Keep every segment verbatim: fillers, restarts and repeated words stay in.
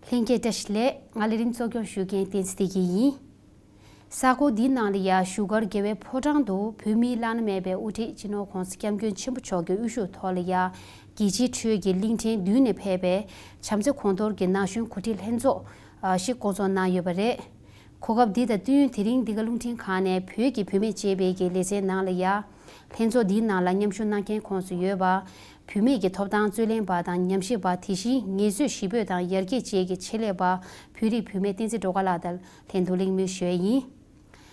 ལྷན་རྒྱས་བཀྲ་ཤིས་བདེ་ལེགས། ང་ལས་རིམ་གཙོ་སྐྱོང་ཞུ་མཁན་བསྟན་འཛིན་བདེ་སྐྱིད་ཡིན། ས་གོ་འདིའི་ནང་ལ་ཡ་བཞུགས་སྒར་རྒྱལ་བའི་ཕོ་བྲང་དུ་བོད་མིའི་བླ་ན་མེད་པའི་དབུ་ཁྲིད་སྤྱི་ནོར་༸གོང་ས་༸སྐྱབས་མགོན་ཆེན་པོ་མཆོག་གི་དབུ་བཞུགས་ཐོག་ལ་ཡ་རྒྱལ་སྤྱིའི་ཁྲོད་ཀྱི་གླིང་ཕྲན་བདུན་ནས་ཕེབས་པའི་བྱམས་བརྩེ་གོང་མཐོར་གྱི་ན་གཞོན་གོ་སྒྲིག་ལྷན་ཚོགས་ཤིག་བསྐོང་ཚོགས་གནང་ཡོད་པ་རེད། གོ་སྐབས་འདི་དང་བསྟུན་དེ་རིང་འདི་ག་རླུང་འཕྲིན་ཁང་ནས་བོད་ཀྱི་བུད་མེད་ཅེས་པའི་གི་ལེ་ཚན་ནང་ལ་ཡ། ལྷན་ཚོགས་འདིའི་ནང་ལ་མཉམ་ཞུགས་གནང་མཁན་ཁོངས་སུ་ཡོད་པ། བུད་མེད་ཀྱི་ཐོབ་ཐང་རྩོད་ལེན་པ་དང་ཉམས་ཞིབ་པ། དེ་བཞིན་ངལ་རྩོལ་ཞི་སྤོབས་དང་ཡར་རྒྱས་བཅས་ཀྱི་ཆེད་ལས་པ། བོད་རིགས་བུད་མེད་བསྟན་འཛིན་སྒྲོལ་དཀར་ལགས་དང་ལྷན་དུ་གླེང་མོལ་ཞུ་ཡས་ཡིན།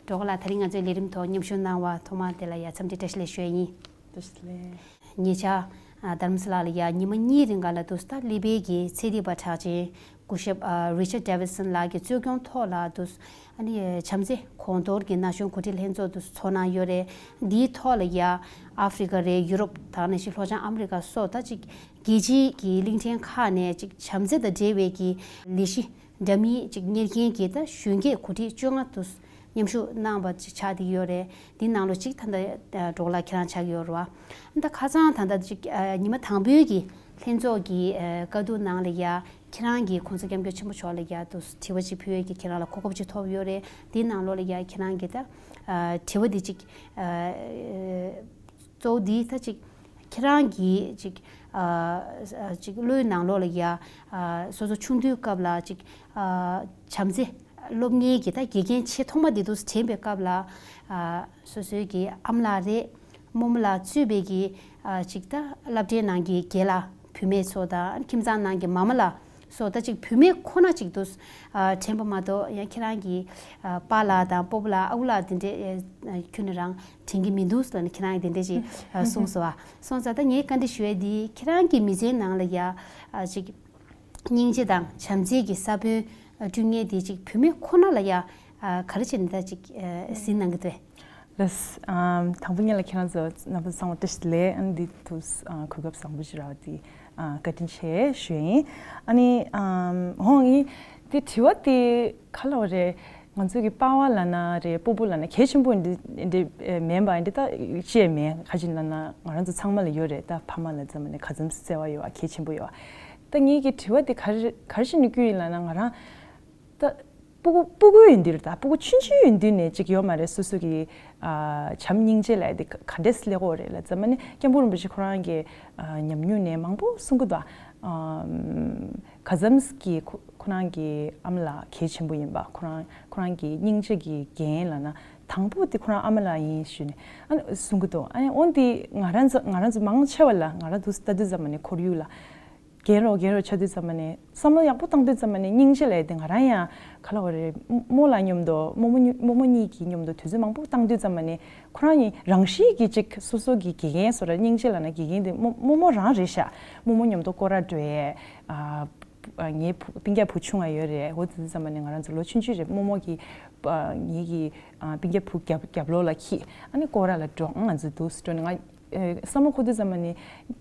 སྒྲོལ་དཀར་ལགས། དེ་རིང་ང་ཚོའི་ལས་རིམ་ཐོག་མཉམ་ཞུགས་གནང་བ་ཐོག་མར་དེ་ལ་ཡ་འཚམས་འདྲི་བཀྲ་ཤིས་བདེ་ལེགས་ཞུ་ཡས་ཡིན། བཀྲ་ཤིས་བདེ་ལེགས། ཉེ་ཆར་རྡ་རམ་ས་ལ་ལ་ཡ་ཉི་མ་གཉིས་རིང་ག་ལ་དུ་སྟ་ལི་པའི་གི་ཚན་རིག་པ་གྲགས་ཅན་སྐུ་ཞབས་རི་ཆར་ཌེ་ཝིད་སོན་ལགས་ཀྱི་གཙོས་སྐྱོང་ཐོག་ལ་དུ་ཨ་ནི་བྱམས་བརྩེ་གོང་མཐོར་གྱི་ན་གཞོན་གོ་སྒྲིག་ལྷན་ཚོགས་དུ་ཚོགས་གནང་ཡོད་རེད། འདིའི་ཐོག་ལ་ཡ་ཨ་ཧྥེ་རི་ཀ་རེད། ཡུ་རོབ་དང་ནང་བཞིན་ལྷོ་བྱང་ཨ་མི་རི་ཀ་སོགས་ད་ཅིག་རྒྱལ་སྤྱིའི་གི་གླིང་ཕྲན་ཁག་ནས་ཅིག་བྱམས་བརྩེ་དང་འབྲེལ་བའི་གི་ལས་གཞི་འདྲ་མིན་ཅིག་གཉེར་མཁན་གྱི་ད་གཞོན་སྐྱེས་གོ་སྒྲིག་བཅོ་ལྔ་དུ་མཉམ་ཞུགས་གནང་བ་ཅིག་ཆགས་བསྡད་ཡོད་རེད། འདི་ནང་ལོ་གཅིག་ད་ལྟ་སྒྲོལ་དཀར་ལགས་ཁྱེད་རང་ཆགས་ཡོད་རེད་བ། ད་ཁ་སང་ད་ལྟ་ཅིག་ཉི་མ་དང་པོའི་གི་ལྷན་ཚོགས་ཀྱི་བཀའ་བསྡུར་ནང་ལ་ཡ་ཁྱེད་རང་གིས་༸གོང་ས་༸སྐྱབས་མགོན་ཆེན་པོ་མཆོག་ལ་ཡ་དུ་དྲི་བ་ཅིག་ཕུལ་ཡས་ཀྱི་ཁྱེད་རང་ལ་གོ་སྐབས་ཅིག་ཐོབ་ཡོད་རེད། འདི་ནང་ལོགས་ལ་ཡ་ཁྱེད་རང་གིས་ད་དྲི་བ་འདི་ཅིག་གཙོ་བོ་འདི་ད་ཅིག་ཁྱེད་རང་གིས་ཅིག་ཅིག་བློའི་ནང་ལོགས་ལ་ཡ་སོ་སོ་ཆུང་དུས་སྐབས་ལ་ཅིག་བྱམས་བརྩེ་སློབ་གཉེར་གྱི་ད་དགེ་རྒན་ཆེས་ཐོག་མ་འདི་དུ་དྲན་པའི་སྐབས་ལ་སོ་སོའི་གི་ཨ་མ་ལགས་རེད། རྨོ་མོ་ལགས་གཙོས་པའི་གི་ཅིག་ད་སློབ་གྲྭའི་ནང་གི་རྒན་ལགས་བུད་མེད་ཚོ་དང་ཁྱིམ་ཚང་ནང་གི་མ་མ་ལགས་སོ་ད་ཅིག་བུད་མེད་ཁོ་ན་ཅིག་ཏུ་དྲན་པ་མ་གཏོགས་ཡང་ཁྱེད་རང་གི་པཱ་ལགས་དང་སྤོ་བོ་ལགས་ཨ་ཁུ་ལགས་དེ་འདྲས་ཁྱོན་ནས་རང་དྲན་གྱི་མི་འདུག་ཟེར་ནས་ཁྱེད་རང་གི་དེ་འདྲས་ཅིག་གསུངས་སོ། སོང་ཙང་ད་ངས་བཀའ་འདྲི་ཞུ་ཡས་འདི་ཁྱེད་རང་གི་མི་ཚེའི་ནང་ལ་ཡ་ཅིག་སྙིང་རྗེ་དང་བྱམས་བརྩེ་གི་ས་བོན་བསྐྲུན་མཁན་དེ་ཅིག་བུད་མེད་ཁོ་ན་ལ་ཡ་ག་རེ་བྱས་ནས་ད་ཅིག་ཟིན་གནང་གི་འདུག་ལགས། དང་པོ་ཉིད་ལ་ཁྱེད་རང་ཚོ་རྣམ་པ་ཚང་མ་བཀྲ་ཤིས་བདེ་ལེགས། ཨ་ནི་འདི་དུས་གོ་སྐབས་བཟང་པོ་ཞིག་རག་དེ་བཀའ་དྲིན་ཆེ་ཞུ་ཡིན། ཨ་ནི་ཧོང་ཡིན་དེ་དྲི་བ་དེ་ག་ལ་བ་རེད། ང་ཚོ་གི་པཱ་ལགས་ལབ་ན་རེད། སྤོ་བོ་ལབ་ན་གལ་ཆེན་པོ་འདི་འདི་མེད་པ་འདི་ད་ཅི་ཡང་མེད། ག་ཅི་ལབ་ན་ང་རང་ཚོ་ཚང་མ་ལ་ཡོད་རེད། ད་ཕ་མ་ལ་ཙམ་ནས་ག་ཙམ་བརྩེ་བ་ཡོད་པ་གལ་ཆེན་པོ་ཡོད་པ། ད་ངེད་ཀྱི་དྲི་བ་དེ་ག་རེ་ག་རེ་བྱས་ནས་བསྐུལ་ཡིན་ལབ་ན་ང་རང་ད་སྤུ་གུ་སྤུ་གུ་ཡིན་དུས་རེད། ད་སྤུ་གུ་ཆུང་ཆུང་ཡིན་དུས་ནས་ཅིག་ཡོད་མ་རེད། སོ་སོ་གི་བྱམས་སྙིང་རྗེ་ལབ་དེ་ག་འདྲས་སླེབས་ཀྱི་ཡོད་རེད་ལབ་ཙམ་ནས་སྐྱབས་མགོན་རིན་པོ་ཆེ་ཁོ་རང་གི་ཉམས་མྱོང་ནས་མང་པོ་གསུང་གི་འདུག་ག་ཙམ་གྱི་ཁོ་ཁོ་རང་གི་ཨ་མ་ལགས་གལ་ཆེན་པོ་ཡིན་པ། ཁོ་རང་ཁོ་རང་གི་སྙིང་རྗེ་གི་འགན་ལབ་ན་དང་པོ་དེ་ཁོ་རང་ཨ་མ་ལགས་ཡིན་ཞུས་ནས་ཨ་ནི་གསུང་གི་འདུག་ཨ་ནི་འོན་ཏེ་ང་རང་ཚོ་ང་རང་ཚོ་མང་ཆེ་བ་ལ་ང་རང་ཚོ་ལྟ་དུས་ཙམ་པ་ནས་ཁོར་ཡུག་ལ་རྒན་རོགས་རྒན་རོགས་ཆགས་དུས་ཙམ་པ་ནས་བསམ་བློ་ཡག་པོ་བཏང་དུས་ཙམ་པ་ནས་སྙིང་རྗེ་ལབ་དེ་ང་རང་ཡང་ག་ལབ་དགོས་རེད། རྨོ་ལགས་མཉམ་དུ་རྨོ་མོ་རྨོ་མོ་གཉིས་ཀྱི་མཉམ་དུ་དུས་ཚོད་མང་པོ་བཏང་དུས་ཙམ་པ་ནས་ཁོ་རང་ཡིན་རང་བཞིན་གྱིས་ཅིག་སོ་སོ་གི་དགེ་རྒན་སོ་ར་སྙིང་རྗེ་ལབ་ན་དགེ་རྒན་དེ་རྨོ་རྨོ་མོ་རང་རེད་ཤག་རྨོ་མོ་མཉམ་དུ་སྐོར་ར་འགྲོ་ཡས། ཨ་ངའི་བུ་སྤུན་ཀྱག་བུ་ཆུང་བ་ཡོད་རེད། འོ་དེ་དུས་ཙམ་པ་ནས་ང་རང་ཚོ་ལོ་ཆུང་ཆུང་རེད། རྨོ་མོ་གི་ངེད་ཀྱི་སྤུན་ཀྱག་བུ་རྒྱབ་རྒྱབ་ལོགས་ལ་ཁྱེར་ཨ་ནི་སྐོར་ར་ལ་འགྲོ། ང་ཚོ་འདུག་སེ་འགྲོ་ནས་ང་བསམ་བློ་འཁོར་དུས་ཙམ་པ་ནས་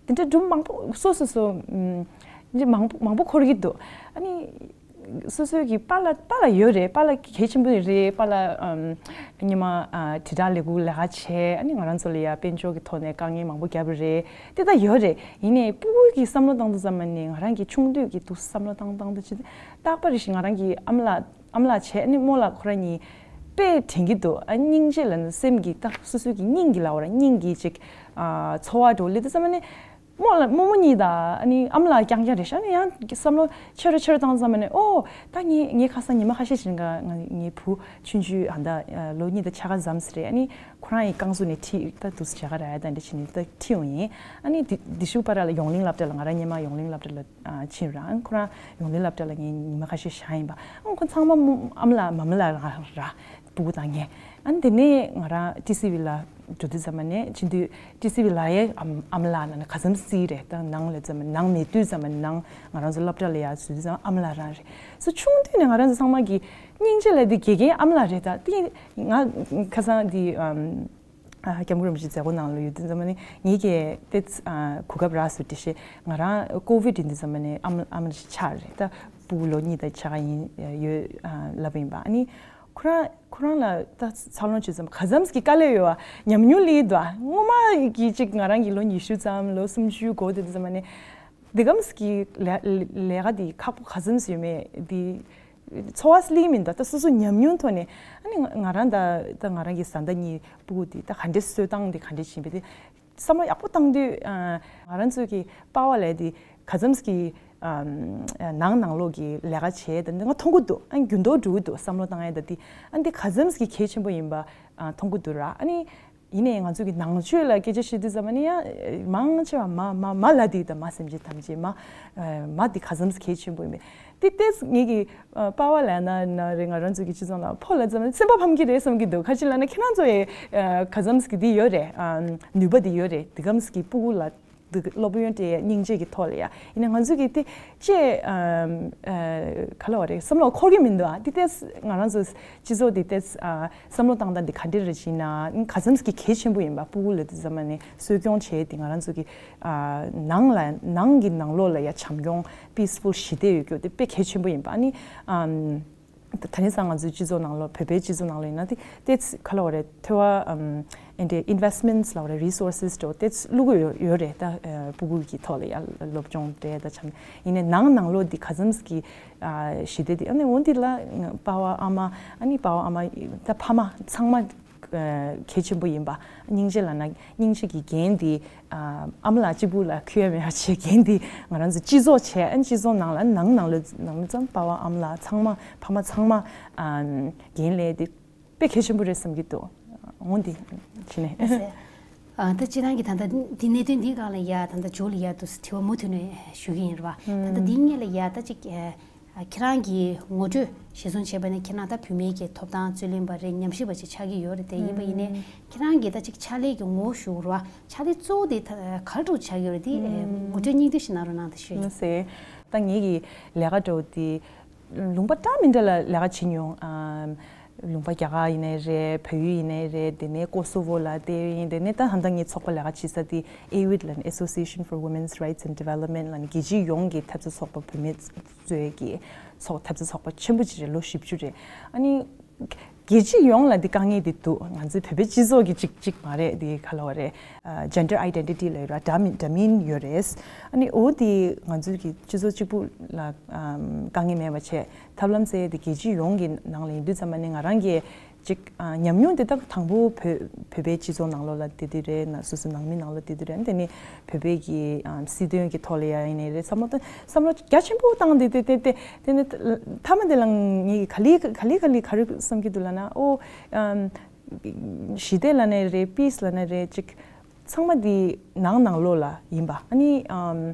དེ་འདྲ་སྒྲུང་མང་པོ་སོ་སོ་སོ་འདི་མང་པོ་མང་པོ་འཁོར་གྱི་འདུག་ཨ་ནི་སོ་སོའི་གི་པཱ་ལགས་པཱ་ལགས་ཡོད་རེད། པཱ་ལགས་གལ་ཆེན་པོ་རེད། པཱ་ལགས་ཉི་མ་དྲིལ་བསྒྲགས་ལས་འགུལ་ལས་ཀ་བྱས། ཨ་ནི་ང་རང་ཚོ་ལ་ཡ་དཔལ་འབྱོར་གྱི་ཐོག་ནས་དཀའ་ངལ་མང་པོ་བརྒྱབ་པ་རེད། དེ་ད་ཡོད་རེད། ཡིན་ནའི་སྤུ་གུ་གི་བསམ་བློ་བཏང་དུས་ཙམ་པ་ནས་ང་རང་གི་ཆུང་དུས་ཀྱི་འདུག་བསམ་བློ་བཏང་བཏང་དུས་ཅི་རྟག་པར་རེ་ཞིག་ང་རང་གི་ཨ་མ་ལགས་ཨ་མ་ལགས་བྱས་ཨ་ནི་རྨོ་ལགས་ཁོ་རང་གཉིས་དཔེ་དྲན་གྱི་འདུག་ཨ་སྙིང་རྗེ་ལབ་ན་སེམས་ཀྱི་ད་སོ་སོ་གི་སྙིང་གི་ལབ་དགོས་རེད། སྙིང་གི་ཅིག་ཚོར་བ་འདྲ་བོ་སླེབས་དུས་ཙམ་པ་ནས་རྨོ་ལགས་རྨོ་མོ་གཉིས་དང་ཨ་ནི་ཨ་མ་ལགས་རྐྱང་རྐྱང་རེད་ཤག་ཨ་ནི་ཡང་བསམ་བློ་ཆེ་རུ་ཆེ་རུ་བཏང་ཙམ་པ་ནས་ཨོ་ད་ངས་ངས་ཁ་སང་ཉི་མ་ཁ་ཤས་ཤིག་ང་ངའི་བུ་ཆུང་ཆུང་ཨ་ད་ལོ་གཉིས་དང་ཕྱེད་ཀ་ཙམ་ཞིག་རེད། ཨ་ནི་ཁོ་རང་ཡི་རྐང་བཙུགས་ནས་ཁྲིད་ད་འདུག་སེ་བྱེད་ག་ར་ཡ་ད་འདྲ་བྱས་ནས་ད་ཁྲིད་ཡོང་ཡིན། ཨ་ནི་དེ་དེ་ཤུ་པ་ར་ལ་ཡོངས་གླིང་སློབ་གྲྭ་ལ་ང་རང་སྔོན་མ་ཡོངས་གླིང་སློབ་གྲྭ་ལ་ཕྱིན་ར། ཨ་ནི་ཁོ་རང་ཡོངས་གླིང་སློབ་གྲྭ་ལ་ངས་ཉི་མ་ཁ་ཤས་བཞག་ཡིན་པ། ཨ་ཁོ་ཚང་མ་རྨོ་ཨ་མ་ལགས་མ་མ་ལགས་ར་ར་སྤུ་གུ་དང་ངས། ཨ་ནི་དེ་ནས་ང་རང་ཊི་སི་ཝི་ལ་འགྲོ་དུས་ཙམ་པ་ནས་ཕྱིན་དུས་ཊི་སི་ཝི་ལ་ཡའི་ཨ་མ་ཨ་མ་ལགས་ནང་ན་ག་ཙམ་སི་རེད། ད་ནང་ལ་ཙམ་པ་ནང་མེད་དུས་ཙམ་པ་ནང་ང་རང་ཚོ་སློབ་གྲྭ་ལ་ཡར་འཛུལ་དུས་ཙམ་ཨ་མ་ལགས་རང་རེད། སོ་ཆུང་དུས་ནས་ང་རང་ཚོ་ཚང་མ་གི་སྙིང་རྗེ་ལབ་དེ་དགེ་རྒན་ཨ་མ་ལགས་རེད། ད་དེ་ང་ཁ་སང་དེ་ཨམ། ཨ་སྐྱབས་མགོན་རིན་པོ་ཆེ་མཛད་སྒོ་ནང་ལ་ཡོད་དུས་ཙམ་པ་ནི་ངེད་ཀྱི་ཏེ་ཨ་གོ་སྐབས་རག་སོང་། དེ་བཞིན་ང་རང་ཀོ་ཝིད་ཡིན་དུས་ཙམ་པ་ནི་ཨ་མ་ཨ་མ་ཞིག་ཆགས་རེད། ད་སྤུ་གུ་ལོ་གཉིས་དང་ཕྱེད་ཀ་ཡིན་ཡོད་ཨ་ལབ་ཡིན་པ། ཨ་ནི་ཁོ་རང་ཁོ་རང་ལ་ད་འཚར་ལོངས་བྱེད་ཙམ་ག་ཙམ་གྱི་དཀའ་ལས་ཡོད་པ་ཉམས་མྱོང་སླེབས་འདུག་ཨ་སྔོན་མ་གི་ཅིག་ང་རང་གི་ལོ་ཉི་ཤུ་ཙམ་ལོ་སུམ་ཅུ་འགོར་དུས་ཙམ་པ་ནི། འདི་གམ་གྱི་ལས་ལས་ཀ་འདི་ཁག་པོ་ག་ཙམ་ཡོད་མེད་འདི་ཚོར་བ་སླེབས་མི་འདུག་ད་སོ་སོ་ཉམས་མྱོང་ཐོག་ནས་ཨ་ནི་ང་ང་རང་ད་ད་ང་རང་གི་བཟའ་ཟླ་གཉིས་སྤུ་གུ་འདི་ད་ག་འདྲས་གསོ་སྟངས་འདི་ག་འདྲས་བྱེད་པ་འདི་བསམ་བློ་ཡག་པོ་བཏང་དུས། ཨ། ང་རང་ཚོ་གི་པ་ཝ་ལས་འདི་ག་ཙམ་གྱི་ཨམ། ནང་ནང་ལོགས་ཀྱི་ལས་ཀ་བྱས་ད་འདི་ང་མཐོང་གི་འདུག་ཨ་འགྱུར་ལྡོག་འགྲོ་གི་འདུག་བསམ་བློ་བཏང་ཡས་ད་འདི་ཨ་འདི་ག་ཙམ་གྱི་གལ་ཆེན་པོ་ཡིན་པ་ཨ་མཐོང་གི་འདུག་ར། ཨ་ནི་ཡིན་ནའི་ང་ཚོ་གི་ནང་ཆོས་ལ་སྐད་ཆ་བཤད་དུས་ཙམ་པ་ནི་ཡང་མང་ཆེ་བ་མ་མ་མ་ལབ་དེ་དང་མ་སེམས་ཅན་ཐམས་ཅད་མ་མ་འདི་ག་ཙམ་གལ་ཆེན་པོ་ཡིན་པས། དེ་ལྟས་ངེད་ཀྱི་པ་ཝ་ལ་ན་ན་རེ་ང་རང་ཚོ་གི་སྤྱི་ཚོགས་ནང་ཕོ་ལ་ཙམ་སེམས་པ་ཕམ་གྱི་རེད་བསམ་གྱི་འདུག་ག་ཅི་ལབ་ན་ཁྱེད་རང་ཚོ་ཡི་ག་ཙམ་གྱི་འདི་ཡོད་རེད། ནུས་པ་འདི་ཡོད་རེད། འདི་གམ་གྱི་སྤུ་གུ་ལ་འདི་སློབ་ཡོན་སྤྲད་སྙིང་རྗེ་གི་ཐོག་ལ་ཡ་ཡིན་ན་ང་ཚོ་གི་དེ་ཅེས་ག་ལ་བ་རེད་བསམ་བློ་འཁོར་གྱི་མི་འདུག་ཨ་དེ་ལྟས་ང་རང་ཚོ་སྤྱི་ཚོགས་འདི་ལྟས་བསམ་བློ་བཏང་སྟངས་འདི་ག་འདྲ་རེད་ཅེ་ན་ག་ཙམ་གྱི་གལ་ཆེན་པོ་ཡིན་པ་སྤུ་གུ་ལ་དེ་ཙམ་ནས་གསོ་སྐྱོང་བྱས་ཏེ་ང་རང་ཚོ་གི་ནང་ལ་ནང་གི་ནང་ལོགས་ལ་ཡ་བྱམས་སྐྱོང་peaceful ཞི་བདེ་ཡོད་རྒྱུ་དེ་དཔེ་གལ་ཆེན་པོ་ཡིན་པ་ཨ་ནི། ད་དེང་སང་ང་ཚོའི་སྤྱི་ཚོགས་ནང་ལོགས་བོད་པའི་སྤྱི་ཚོགས་ནང་ལོགས་ཡིན་ན་དེ་དེ་ག་ལ་བ་རེད་ཐོས་པ་ཨེ་འདྲའི་investments ལ་བ་རེད་resources འགྲོ་དེ་བླུག་གི་ཡོད་ཡོད་རེད། ད་སྤུ་གུ་གི་ཐོག་ལ་ཡ་སློབ་སྦྱོང་སྤྲད་ད་བྱམས་ཡིན་ནའི་ནང་ནང་ལོགས་འདི་ག་ཙམ་གྱི་ཞི་བདེ་དེ་ཨ་ནི་འོ་འདི་ལ་པ་ཝ་ཨ་མ་ཨ་ནི་པ་ཝ་ཨ་མ་ད་ཕ་མ་ཚང་མ་གལ་ཆེན་པོ་ཡིན་པ། སྙིང་རྗེ་ལབ་ན་སྙིང་རྗེ་གི་འགན་འདི་ཨ་མ་ལགས་གཅིག་པུ་ལ་འཁུར་ཡ་མེད་པ་བྱས་འགན་འདི་ང་རང་ཚོ་སྤྱི་ཚོགས་བྱས་ཨ་ནི་སྤྱི་ཚོགས་ནང་ལ་ནང་ནང་ལོ་ནང་ལོ་ཙམ་པ་ཝ་ཨ་མ་ལགས་ཚང་མ་ཕ་མ་ཚང་མ་ཨ་འགན་ལས་འདི་དཔེ་གལ་ཆེན་པོ་རེད་བསམ་གྱི་འདུག་འོ་འདི་བྱས་ནས། ཨ་ད་སྤྱིར་བཏང་གི་ད་ལྟ་འདི་གནད་དོན་འདིའི་སྒང་ལ་ཡ་ད་ལྟ་མཇུག་ལ་ཡ་དུ་དྲི་བ་མུ་མཐུད་ནས་ཞུ་གི་ཡིན་རེད་བ། ད་ལྟ་འདིའི་སྔོན་ལ་ཡ་ད་ཅིག་ཁྱེད་རང་གིས་ངོ་སྤྲོད་གཞིར་བཟུང་བྱས་པ་ནི་ཁྱེད་རང་ད་བུད་མེད་ཀྱི་ཐོབ་ཐང་རྩོད་ལེན་པ་རེད། ཉམས་ཞིབ་པ་ཅིག་ཆགས་ཀྱི་ཡོད་རེད་དེ། ཡིན་པ་ཡིན་ནའི་ཁྱེད་རང་གིས་ད་ཅིག་ཕྱག་ལས་ཀྱི་ངོ་བོ་ཞུ་རོགས། ཕྱག་ལས་གཙོ་བོ་དེ་ད་ག་རེ་འདྲ་བོ་ཆགས་ཀྱི་ཡོད་རེད་དེ་ངོ་སྤྲོད་སྙིང་བསྡུས་ཤིག་གནང་རོགས་གནང་དེ་ཞུ་ཡིན། ད་ངེད་ཀྱི་ལས་ཀ་འདྲ་བོ་དེ་ལུང་པ་འདྲ་མི་འདྲ་ལ་ལས་ཀ་བྱེད་མྱོང་། ལུང་པ་རྒྱ་གར་ཡིན་ནའི་རེད། བལ་ཡུལ་ཡིན་ནའི་རེད། དེ་ནས་ཀོ་སོ་ཝོ་ལ་བལྟས་ཡིན། དེ་ནས་ད་ཧ་ད་ངའི་ཚོགས་པ་ལས་ཀ་བྱེད་ས་དེ་ཨེ་ཝིད་ལ་ནི་Association for Women's Rights and Development ལ་ནི་རྒྱལ་སྤྱི་ཡོངས་ཀྱི་འཐབ་རྩོད་ཚོགས་པ་བུད་མེད་གཙོས་ཀྱི་ཚོགས་འཐབ་རྩོད་ཚོགས་པ་ཆེན་པོ་ཅིག་རེད། ལོ་བཞི་བཅུ་རེད། ཨ་ནི་རྒྱལ་སྤྱི་ཡོངས་ལ་འདི་དཀའ་ངལ་འདི་འདུག་ང་ཚོའི་བོད་པའི་སྤྱི་ཚོགས་ཀྱི་གཅིག་གཅིག་མ་རེད། འདི་ག་ལ་བ་རེད། gender identity ལ་ཡོད་ར་འདྲ་མིན་འདྲ་མིན་ཡོད་རེད། ཨ་ནི་འོ་དེ་ང་ཚོའི་གི་སྤྱི་ཚོགས་གཅིག་པུ་ལ་དཀའ་ངལ་མེད་པ་བྱས་ཐབས་ལམ་ཟེར་དེ་རྒྱལ་སྤྱི་ཡོངས་ཀྱི་ནང་ལ་ཡིན་དུས་ཙམ་པ་ནི་ང་རང་གི་ཅིག་ཉམས་མྱོང་དེ་དག་དང་པོ་བོད་བོད་པའི་སྤྱི་ཚོགས་ནང་ལོགས་ལ་བལྟས་དུས་རེད། ན་སོ་སོའི་ནང་མི་ནང་ལོགས་བལྟས་དུས་རེད། དེ་ནི་བོད་པའི་གི་སྲིད་དོན་གྱི་ཐོག་ལ་ཡ་ཡིན་ནའི་རེད། བསམ་བློ་བསམ་བློ་རྒྱ་ཆེན་པོ་བཏང་དེ་དེ་དེ་དེ་དེ་ནི་མཐའ་མ་དེ་ལ་ངེད་ཀྱི་ག་ལེ་ག་ལེ་ག་རེ་བསམ་གྱི་འདུག་ལབ་ན་ཨོ། ཞི་བདེ་ལབ་ནའི་རེད། peace ལབ་ནའི་རེད། ཅིག་ཚང་མ་འདི་ནང་ནང་ལོགས་ལ་ཡིན་པ། ཨ་ནི་ཨམ་